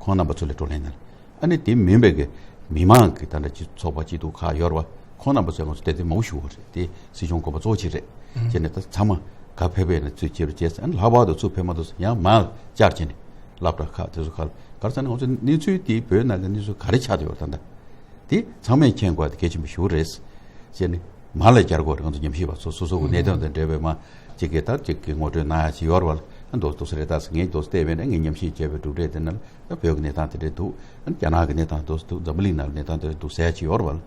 ཁོང་རྣམ་པ་ཚོ་ལ་བགྲོ་གླེང་གནང་། ཨ་ནི་དེ་མིན་པའི་གི་མི་མང་གི་ད་ལྟ་སྤྱི་ཚོགས་པ་སྐྱིད་སྡུག་ཁག་ཡོད་རེད་བ། ཁོང་རྣམ་པ་ཚོས་ང་ཚོ་དེ་དེ་མང་པོ་ཞུ་བ་རེད། དེ་སྲིད་སྐྱོང་དགོངས་པ་གཙོ་བོ་གཅིག་རེད། ཨུམ། བྱས་ནས་ད་ཚང་མ་ག་ཕེབས་པས་ན་ཚུར་བཅར་བྱས་ཨ་ནི་ལྷག་པར་དུ་ཚུར་ཕེབས་མ་ཐུབ་ཡང་མར་བཅར་བྱས་ནས་སློབ་གྲྭ་ཁག་དེ་ཚོ་ཁག་ག་རེ་ཟེར་ན་ང་ཚོ་གནས་ཚུལ་དེ་བོད་ནང་གི་གནས་ཚུལ་ག་རེ་ཆགས་བསྡད་ཡོད་རེད་ད་ལྟ། དེ་ཚང་མས་མཁྱེན་དགོས་དེ་གལ་ཆེན་པོ་ཞིག་རེད། བྱས་ནས་མར་ལ་བཅར་དགོས་རེད། ང་ཚོ་ཉམས་ཞིབ་པ་ཚོ་སོ་སོ་གི་གནད་དོན་དང་འབྲེལ་བའི་མ་གཅིག་གིས་ད་གཅིག་གིས་ངོ་སྤྲོད་གནང་ཡག་ཅིག་ཡོད་རེད་བ་ལ། ཨ་འདུག་འདུག་ས་རེད། ད་ངས་འདུག་སེ་བལྟས་པས་ན་ངས་ཉམས་ཞིབ་བྱས་པའི་གྲུབ་འབྲས་དེ་ནང་ལ་ད་བོད་ཀྱི་གནས་སྟངས་དེ་འདྲས་འདུག་ཨ་རྒྱ་ནག་གི་གནས་སྟངས་འདུག་འདུག་འཛམ་བུ་གླིང་ནང་ལ་གནས་སྟངས་དེ་འདྲས་འདུག་ཟེར་ཡག་ཅིག་ཡོད་རེད་བ་ལ།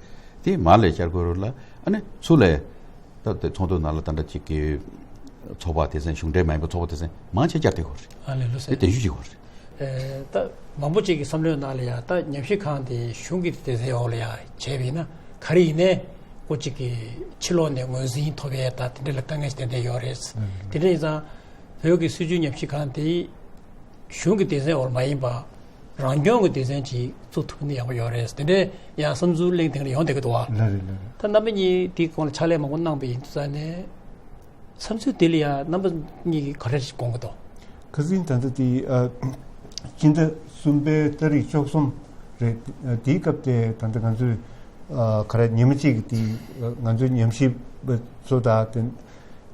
དེ་མར་ལ་བཅར་དགོས་རེད་ལ། ཨ་ནི་ཚུར་ལ་ད་དེ་ཚོགས་འདུ་ནང་ལ་ད་འདྲ་གཅིག་གི་ཚོགས་པ་དེ་ཚོ་གཞུང་འབྲེལ་མ་ཡིན་པའི་ཚོགས་པ་དེ་ཚོ་མང་ཆེ་བཅར་བསྡད་དགོས་རེད། ཨ་ལས་ལོ་དེ་ཟེར། གདན་ཞུ་བྱེད་དགོས་རེད། ཨེ། ད་མང་པོ་ཅིག་གི་བསམ་བློའི་ནང་ལ་ཡང་ད་ཉམས་ཞིབ་ཁང་དེ་གཞུང་གི་སྡེ་ཚན་འོག་ལ་ཡང་བྱས་པ་ཡིན་ན་ག་རེ་ཡིན་ནའི་ཁོ་གཅིག་གི་ཕྱི་ལོགས་ནས་ངོས་འཛིན་ཐོབ་ཡས་ད་དེ་འདྲ་ལ་དཀའ་ངལ་ཞིག་ཏན་ཏན་ཡོད་རེད། དེ་འདྲ་ཡིན་ཙང་བོད་ཀྱི་སྲིད་བྱུས་ཉམས་ཞིབ་ཁང་དེ་གཞུང་གི་སྡེ་ཚན་འོག་ལ་མ་ཡིན་པ་རང་སྐྱོང་གི་སྡེ་ཚན་ཅིག་བཙུགས་ཐུབ་ན་ཡག་པོ་ཡོད་རེད། དེ་འདྲའི་ཡང་བསམ་ཚུལ་གླེང་སྟེང་ལ་ཡོང་བསྡད་ཀྱི་འདུག་བ། ལགས་རེད། ལགས་རེད། ད་རྣམ་པ་གཉིས་དེའི་སྐོར་ལ་ཕྱག་ལས་མང་པོ་གནང་པ་ཡིན་དུས་ཙང་ནས། བསམ་ཚུལ་དེ་ལ་ཡང་རྣམ་པ་གཉིས་ཀྱིས་ག་རེ་དགོངས་ཀྱི་འདུག་ཁ་སང་ད་ལྟ་དེ་ཨ་སྤྱི་ཟླ་གསུམ་པའི་ཏ་རིག་བཅུ་གསུམ་རེད། ཨ་དེའི་སྐབས་དེ་ད་ལྟ་ང་ཚོས་ཨ་ག་རེ་ཉི་མ་གཅིག་གི་དེ་ང་ཚོའི་ཉམས་ཞིབ་པ་ཚོ་དང་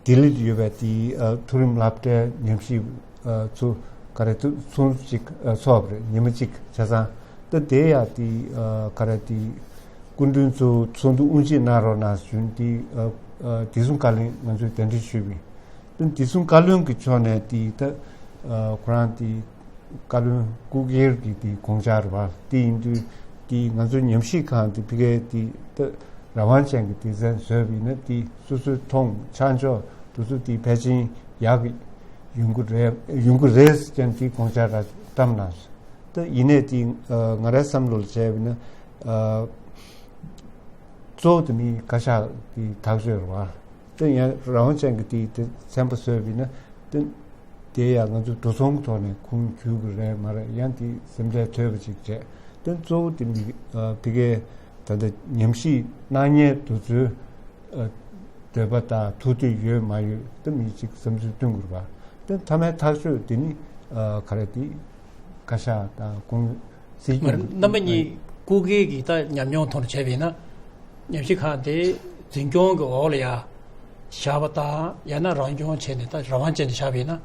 དེ་ལྡི་ལི་དུ་ཡོད་པའི་དེ་ཨ་མཐོ་རིམ་སློབ་གྲྭའི་ཉམས་ཞིབ་ཨ་ཚོ་ག་རེ་དུ་ཚོགས་འདུ་གཅིག་ཨ་ཚོགས་པ་རེད། ཉི་མ་གཅིག་ཆ་ཚང་ད་དེ་ཡང་དེ་ཨ་ག་རེ་དེ། སྐུ་མགྲོན་ཚོ་ཚོགས་འདུ་དབུ་འབྱེད་གནང་རོགས་གནང་ཞུས་ཏེ། ཨ་ཨ་བདེ་སྲུང་བཀའ་བློན་ང་ཚོས་གདན་འདྲེན་ཞུས་པ་ཡིན། ད་བདེ་སྲུང་བཀའ་བློན་གྱི་ཕྱོགས་ནས་དེ་ད་ཨ་ཁོ་རང་དེ་བཀའ་བློན་སྐུ་སྒེར་གྱི་དེ་དགོངས་འཆར་རེད་པ། དེ་ཡིན་དུས་དེ་ང་ཚོའི་ཉམས་ཞིབ་ཁང་དེ་ཕ་གིར་དེ་ད་རང་དབང་ཅན་གྱི་སྡེ་ཚན་བཟོས་པ་ཡིན་ན་དེ་སོ་སོའི་མཐོང་ཆ་འཇོག་དེ་ཚོ་དེ་ཕལ་ཆེར་ཡག་གི་ཡོང་གི་རེད། ཡོང་གི་རེད་ཟེར་ཀྱང་དེ་དགོངས་འཆར་ར་བཀྲམ་གནང་སོང་། ད་ཡིན་ནའི་དེ་ཨ་ང་རའི་བསམ་བློ་ལ་བྱས་པ་ཡིན་ན་ཨ་གཙོ་བོ་དེ་ནི་བཀའ་ཤག་གི་ཐག་གཅོད་རེད་བ། ད་ཡང་རང་དབང་ཅན་གྱི་དེ་དེ་ཚན་པ་བཟོས་པ་ཡིན་ན་ད་དེ་ཡང་ང་ཚོ་འགྲོ་སོང་གི་ཐོག་ནས་ཁུངས་འཁྱོལ་གི་རེད་མ་རེད། ཡང་དེ་སེམས་ཁྲལ་ཐོན་པ་ཅིག་བྱས། ད་གཙོ་བོ་དེ་ནི་ཨ་ཕ་གིའི་ད་ལྟ་ཉམས་ཞིབ་གནང་མཁན་དེ་ཚོའི་ཨ་འདོད་པ་དང་ཐུགས་འདོད་ཡོད་མ་ཡོད་ད་མི་གཅིག་བསམ་ཚུལ་སྟོན་དགོས་པ། ད་མཐའ་མའི་ཐག་གཅོད་དེ་ནི་ཨ་ག་རེ་དེ་བཀའ་ཤག་དང་ཁོང་སྲིད་སྐྱོང་གི་རྣམ་པ་གཉིས་སྐུ་སྒེར་གྱི་ད་ཉམས་མྱོང་ཐོག་ནས་བྱས་པ་ཡིན་ན། ཉམས་ཞིབ་ཁང་དེ་འཛིན་སྐྱོང་གི་འོག་ལ་ཡ་བཞག་པ་དང་ཡང་ན་རང་སྐྱོང་བྱས་ནས་ད་རང་དབང་ཅན་དུ་བཞག་པ་ཡིན་ན་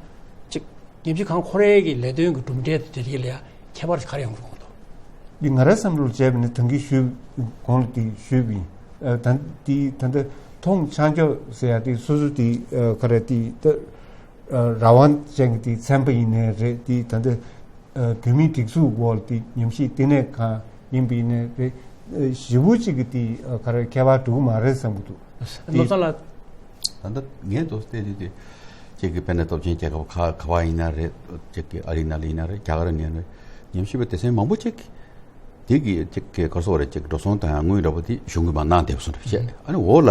གཅིག་ཉམས་ཞིབ་ཁང་ཁོ་རའི་གི་ལས་དོན་གྱི་གྲུབ་འབྲས་དེ་རིགས་ལ་ཡ་ཁྱད་པར་ག་རེ་ཡོང་གི་རེད་འདུག་འདི་ང་རའི་བསམ་བློ་བྱས་པ་ནི་ད་གིན་ཞུས་གོང་ལ་དེ་ཞུས་པ་ཡིན། ཨ་ད་དེ་ད་ལྟ་མཐོང་ཆ་འཇོག་ཟེར་ཡ་དེ་སོ་སོ་དེ་ཨ་ག་རེ་དེ་ད་ཨ་རང་དབང་ཅན་གྱི་དེ་ཚན་པ་ཡིན་ནའི་རེད། དེ་ད་ལྟ་ཨ་བོད་མིའི་སྒྲིག་འཛུགས་འོག་ལ་དེ་ཉམས་ཞིབ་ལྟེ་གནས་ཁང་ཡིན་པ་ཡིན་ནའི་རེད། ཨ་ཞེ་པོ་ཅིག་གི་དེ་ཨ་ག་རེ་ཁྱད་པར་འགྲོ་གི་མ་རེད་བསམ་གྱི་འདུག། བློ་བཟང་ལགས། ད་ལྟ་ངས་འདུག་བལྟས་དུས་དེ་གཅིག་གི་དཔེར་ན་སྟོབས་ཆེན་རྒྱལ་ཁབ་ཁག་ག་པར་ཡིན་ན་རེད། གཅིག་གི་ཨ་རི་ནང་ལ་ཡིན་ན་རེད། རྒྱ་གར་ནང་ཡིན་ན་རེད། ཉམས་ཞིབ་པའི་སྡེ་ཚན་མང་པོ་ཅིག་དེ་གི་གཅིག་གི་ག་སོགས་རེད། གཅིག་འགྲོ་སོང་དང་དངུལ་འདྲ་པོ་དེ་གཞུང་གིས་མར་གནང་བསྡད་སོང་རེད་བྱས། ཨ་ནི་འོག་ལ་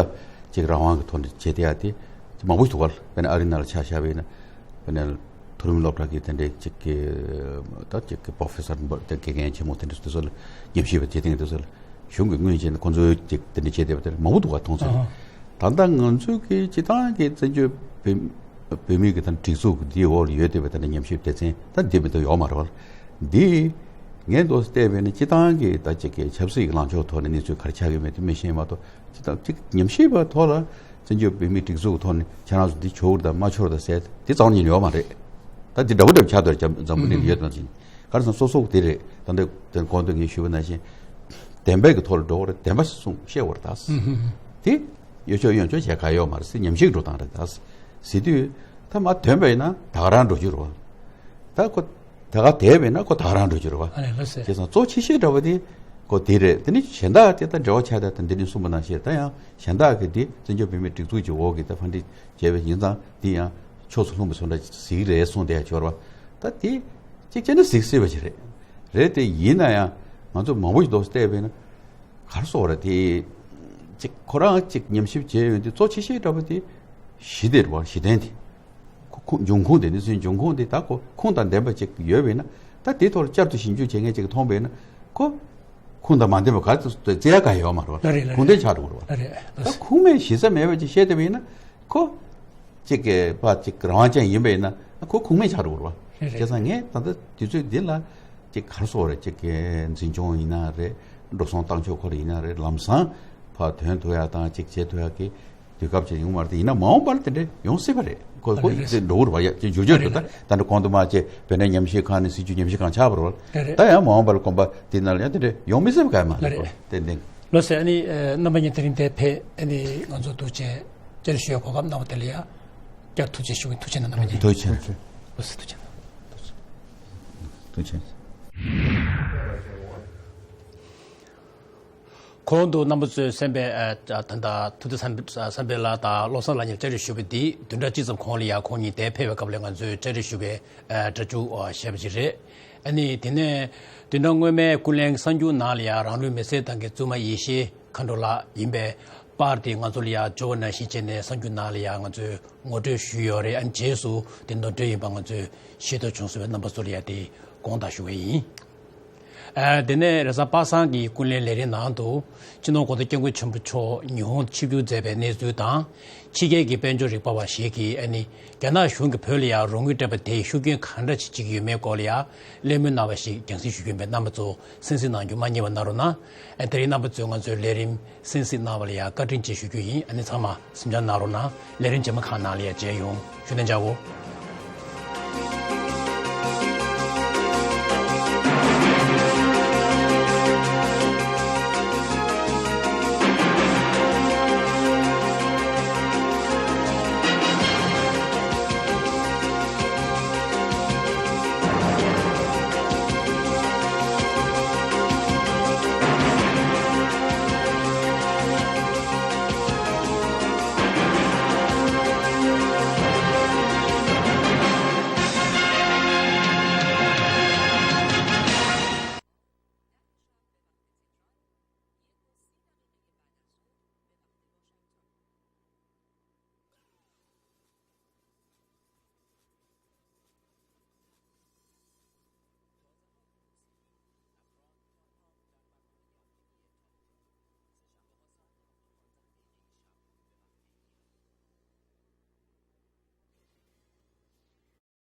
གཅིག་རང་དབང་གི་ཐོག་ནས་བྱས་བསྡད་ཡ་དེ་མང་པོ་ཞིག་འདུག་ག། དཔེར་ན་ཨ་རི་ནང་ལ་ཆ་བཞག་པ་ཡིན་ན་དཔེར་ན་མཐོ་རིམ་སློབ་གྲྭ་གི་དེ་འདྲའི་གཅིག་གི་ད་གཅིག་གི་པོ་རོ་ཕེ་སར་དེ་དགེ་རྒན་ཆེན་མོ་དེ་འདྲ་དེ་ཚོ་ལ་ཉམས་ཞིབ་པ་བྱེད་སྟངས་དེ་ཚོ་ལ་གཞུང་གིས་དངུལ་བྱས་ནས་ཁོང་ཚོའི་གཅིག་དེ་འདྲ་བྱས་བསྡད་པ་དེ་མང་པོ་འདུག་ག། མཐོང་ཚེ་ཨ་ད་ལྟ་ང་ཚོའི་གི་སྤྱི་བཏང་གི་བཙན་བྱོལ་བོད་བོད་མིའི་གི་ད་སྒྲིག་འཛུགས་འདིའི་འོག་ལ་ཡོད་བསྡད་པའི་ད་ལྟ་ཉམས་ཞིབ་སྡེ་ཚན་ད་འདི་མི་འདུག་ཡོད་མ་རེད་བ། འདི་ངས་འདུག་བལྟས་པས་ན་སྤྱི་བཏང་གི་ད་ཅིག་གི་ཆབ་སྲིད་ཀྱི་ལངས་ཕྱོགས་ཐོག་ནས་གནས་ཚུལ་ག་རེ་ཆགས་ཀྱི་མེད་དེ་མི་ཤེས་མ་གཏོགས་སྤྱི་བཏང་ཅིག་ཉམས་ཞིབ་པ་ཐོག་ལ་བཙན་བྱོལ་བོད་མིའི་སྒྲིག་འཛུགས་ཐོག་ནས་ཁྱེད་རང་ཚོ་འདི་བྱོས་དང་མ་བྱོས་དང་ཟེར་དེ་རྩ་བ་ཉིད་ནས་ཡོད་མ་རེད། ད་འདི་འདྲ་པོ་འདྲ་པོ་ཆགས་འདུག་རྒྱ་འཛམ་བུ་གླིང་ལ་ཡོད་དང་ཅིག་ག་རེ་ཟེར་ན་སོ་སོ་དེ་རེད། ད་འདི་དེ་གོང་དུ་ངས་ཞུས་པ་ནང་བཞིན་བདེན་པའི་གི་ཐོག་ལ་འགྲོ་བ་རེད། བདེན་པ་གསུང་བཤད་པ་རེད་ད། དེ་ཡོད་ཆོག་ཡོད་ཆོག་བྱས་ག་ཡོད་མ་རེད་ཟེར། ཉམས་ཞིབ་འགྲོ་སྟངས་རེད་ད་ཟེར་དུས་ད་མ་ཐོན་པ་ཡིན་ན་ད་ག་རང་འགྲོ་རྒྱུ་རེད་བ། ད་ཁོ་ད་ག་དེ་བས་ན་ཁོ་ད་ག་རང་འགྲོ་རྒྱུ་རེད་བ། ཨ་ལས་ལགས་སེ། བྱས་ཙང་གཙོ་ཆེ་ཤོས་འདྲ་བ་དེ་ཁོ་དེ་རེད། དེ་ནི་གཞན་དག་དེ་ད་འབྲེལ་བ་ཆགས་ད་ད་འདི་ནས་གསུངས་པ་ནང་བཞིན་ད་ཡང་གཞན་དག་གི་དེ་བཙན་བྱོལ་བོད་མིའི་སྒྲིག་འཛུགས་ཀྱི་འོག་གི་ད་ཕན་འབྲས་བྱས་པ་ཡིན་ཙང་དེ་ཡང་ཕྱོགས་སུ་ལྷུང་བའི་བཟོ་འདྲ་ཟིག་རེད་གསུངས་བསྡད་ཡ་ཅིག་ཡོད་རེད་བ། ད་དེ་གཅིག་བྱས་ན་གཟིགས་སྲིད་པ་ཅིག་རེད། རེད་དེ་ཡིན་ན་ཡང་ང་ཚོ་མང་པོ་ཞིག་འདུག་བལྟས་པས་ན་ག་རེ་ཟེར་དགོས་རེད། དེ་གཅིག་ཁོ་རང་གཅིག་ཉམས་ཞིབ་བྱས་ཡོང་དུས་གཙོ་ཆེ་ཤོས་འདྲ་པོ་དེ་གཞི་དེ་རེད་བ། གཞི་རྟེན་དེ། ཁོ་ཁོ་འབྱུང་ཁུངས་དེ་ནི་སུའི་འབྱུང་ཁུངས་དེ་ད་ཁོ་ཁུངས་དང་ལྡན་པ་ཅིག་ཡོད་པས་ན་ད་དེའི་ཐོག་ལ་བསྐྱར་དུ་ཞིབ་འཇུག་བྱེད་མཁན་ཅིག་མཐོང་པས་ན་ཁོ་ཁུངས་དང་མ་ལྡན་པ་ག་ཚོད་བཙལ་ཡ་ག་ཡོད་མ་རེད་བ། ལགས་རེད་ལགས་ཁུངས་ལྡན་ཆགས་འགྲོ་གི་རེད་བ། ལགས་རེད་ལགས་ད་སེ། ཁུངས་མེད་གཞི་རྩ་མེད་པ་ཅིག་བཤད་བསྡད་པ་ཡིན་ན་ཁོ་གཅིག་གི་ཕ་གཅིག་རང་དབང་ཅན་ཡིན་པ་ཡིན་ན་ཁོ་ཁུངས་མེད་ཆགས་འགྲོ་གི་རེད་བ། རེད་རེད། བྱས་ཙང་ངས་ད་ལྟ་དུས་ཚོད་འདི་ལ་གཅིག་ག་རེ་ཟེར་དགོས་རེད། གཅིག་གི་འཛིན་སྐྱོང་ཡིན་ན་རེད། འགྲོ་སོང་བཏང་ཕྱོགས་སྐོར་ཡིན་ན་རེད། ལམ་སང་ཕར་ཐོན་ཐུབ་ཡ་དང་གཅིག་བྱེད་ཐུབ་ཡ་གི་དུས་སྐབས་ཅིག་ཡོང་བ་རེད་དེ། ཡིན་ན་མ་འོངས་པར་དེ་འདྲ་ཡོང་སྲིད་པ་རེད། ཁོ་ཁོ་རེད་རེད། དེ་འགྲོ་གི་རེད་བ། ཡ་ཅིག་འགྱུར་བཅོས་རེད། རེད་ད་རེད། ད་འདྲ་གོང་དུ་མ་བྱས་བོད་ནས་ཉམས་ཞིབ་ཁང་ནས་སྲིད་བྱུས་ཉམས་ཞིབ་ཁང་ཆགས་པ་རེད་བ། རེད་རེད། ད་ཡང་མ་འོངས་པར་གོམ་པ་དེ་ནང་ལ་ཡང་དེ་འདྲ་ཡོང་མི་སྲིད་པ་ག་ཡང་མ་རེད། རེད་རེད། ཏན་ཏན། ལགས་སེ། ཨ་ནི་ཨ་རྣམ་པ་གཉིས་དེ་རིང་འདིར་ཕེབས་ཨ་ནི་ང་ཚོ་ཐུགས་རྗེ་ཆེ། བཅར་ཞུ་བའི་གོ་སྐབས་གནང་བ་དེ་ལ་ཡང་བསྐྱར་ཐུགས་རྗེ་ཆེ་ཞུ་གི། ཐུགས་རྗེ་གནང་། རྣམ་པ་གཉིས། ཐུགས་རྗེ་ཆེ། ལགས་སེ། ཐུགས་རྗེ་ཆེ། ཐུགས་རྗེ་ཆེ། གོང་དུ་རྣམ་པ་ཚོས་གསན་པའི་ཨ་ད་ལྟ་ཐུབ་བསྟན་བསམ་འཕེལ་ལགས་དང་བློ་བཟང་ལགས་གཉིས་བཅར་འདྲི་ཞུས་པ་འདི་བདུན་ཕྲག་གཅིག་ཙམ་གོང་ལ་ཡང་ཁོང་གཉིས་འདིར་ཕེབས་པའི་སྐབས་ལ་ང་ཚོས་བཅར་འདྲི་ཞུས་པའི་ཨ་སྒྲ་འཇུག་ཨ་བཤད་པ་ཅིག་རེད། ཨ་ནི་དེ་ནས་བདུན་ཕྲག་སྔོན་མའི་ཀུན་གླེང་གསར་འགྱུར་ནང་ལ་ཡང་རང་ལུས་མེར་སྲེག་བཏང་མཁན་བཙུན་མ་ཡེ་ཤེས་མཁའ་འགྲོ་ལགས་ཡིན་པའི་པར་དེ་ང་ཚོ་ལ་ཡང་འབྱོར་བ་ནང་བཞིན་བྱས་ནས་གསར་འགྱུར་ནང་ལ་ཡང་ང་ཚོས་ངོ་སྤྲོད་ཞུས་ཡོད་རེད། ཨ་ནི་རྗེས་སུ་དེ་ནོར་འཁྲུལ་ཡིན་པ་ང་ཚོས་ཤེས་རྟོགས་བྱུང་སོང་བས་རྣམ་པ་ཚོ་ལ་ཡང་དེ་དགོངས་དག་ཞུ་བ་ཡིན། ཨ་དེ་ནས་རེས་གཟའ་པ་སངས་ཀྱི་ཀུན་གླེང་ལས་རིམ་ནང་དུ་སྤྱི་ནོར་གོང་ས་སྐྱབས་མགོན་ཆེན་པོ་མཆོག་ཉི་ཧོང་ཆིབས་བསྒྱུར་མཛད་པའི་གནས་ཚུལ་དང་། ཕྱི་རྒྱལ་གྱི་དཔལ་འབྱོར་རིག་པ་བ་ཞིག་གིས་ཨ་ནི་རྒྱ་ནག་གཞུང་གིས་བོད་ལ་ཡང་རོགས་དངུལ་སྤྲད་པ་དེས་ཤུགས་རྐྱེན་གང་འདྲ་ཞིག་བྱེད་ཀྱི་ཡོད་མེད་སྐོར་ལ་ཡང་གླེང་མོལ་གནང་བ་ཞིག་རྒྱང་སྲིང་ཞུ་རྒྱུ་ཡིན་པས་རྣམ་པ་ཚོ་གསན་གཟིགས་གནང་རྒྱུ་མ་བསྙེལ་བ་གནང་རོགས་གནང་། ཨ་དེ་རིང་རྣམ་པ་ཚོས་ང་ཚོའི་ལས་རིམ་གསན་གཟིགས་གནང་བ་ལ་ཡང་བཀའ་དྲིན་ཆེ་ཞུ་རྒྱུ་ཡིན། ཨ་ནི་ཚང་མ་གཟིམ་འཇགས་གནང་རོགས་གནང་། ལས་རིམ་རྗེས་མ་ཁག་ནང་ལ་ཡང་མཇལ་ཡོང་། ཞུ་ནན་ཅག་གོ།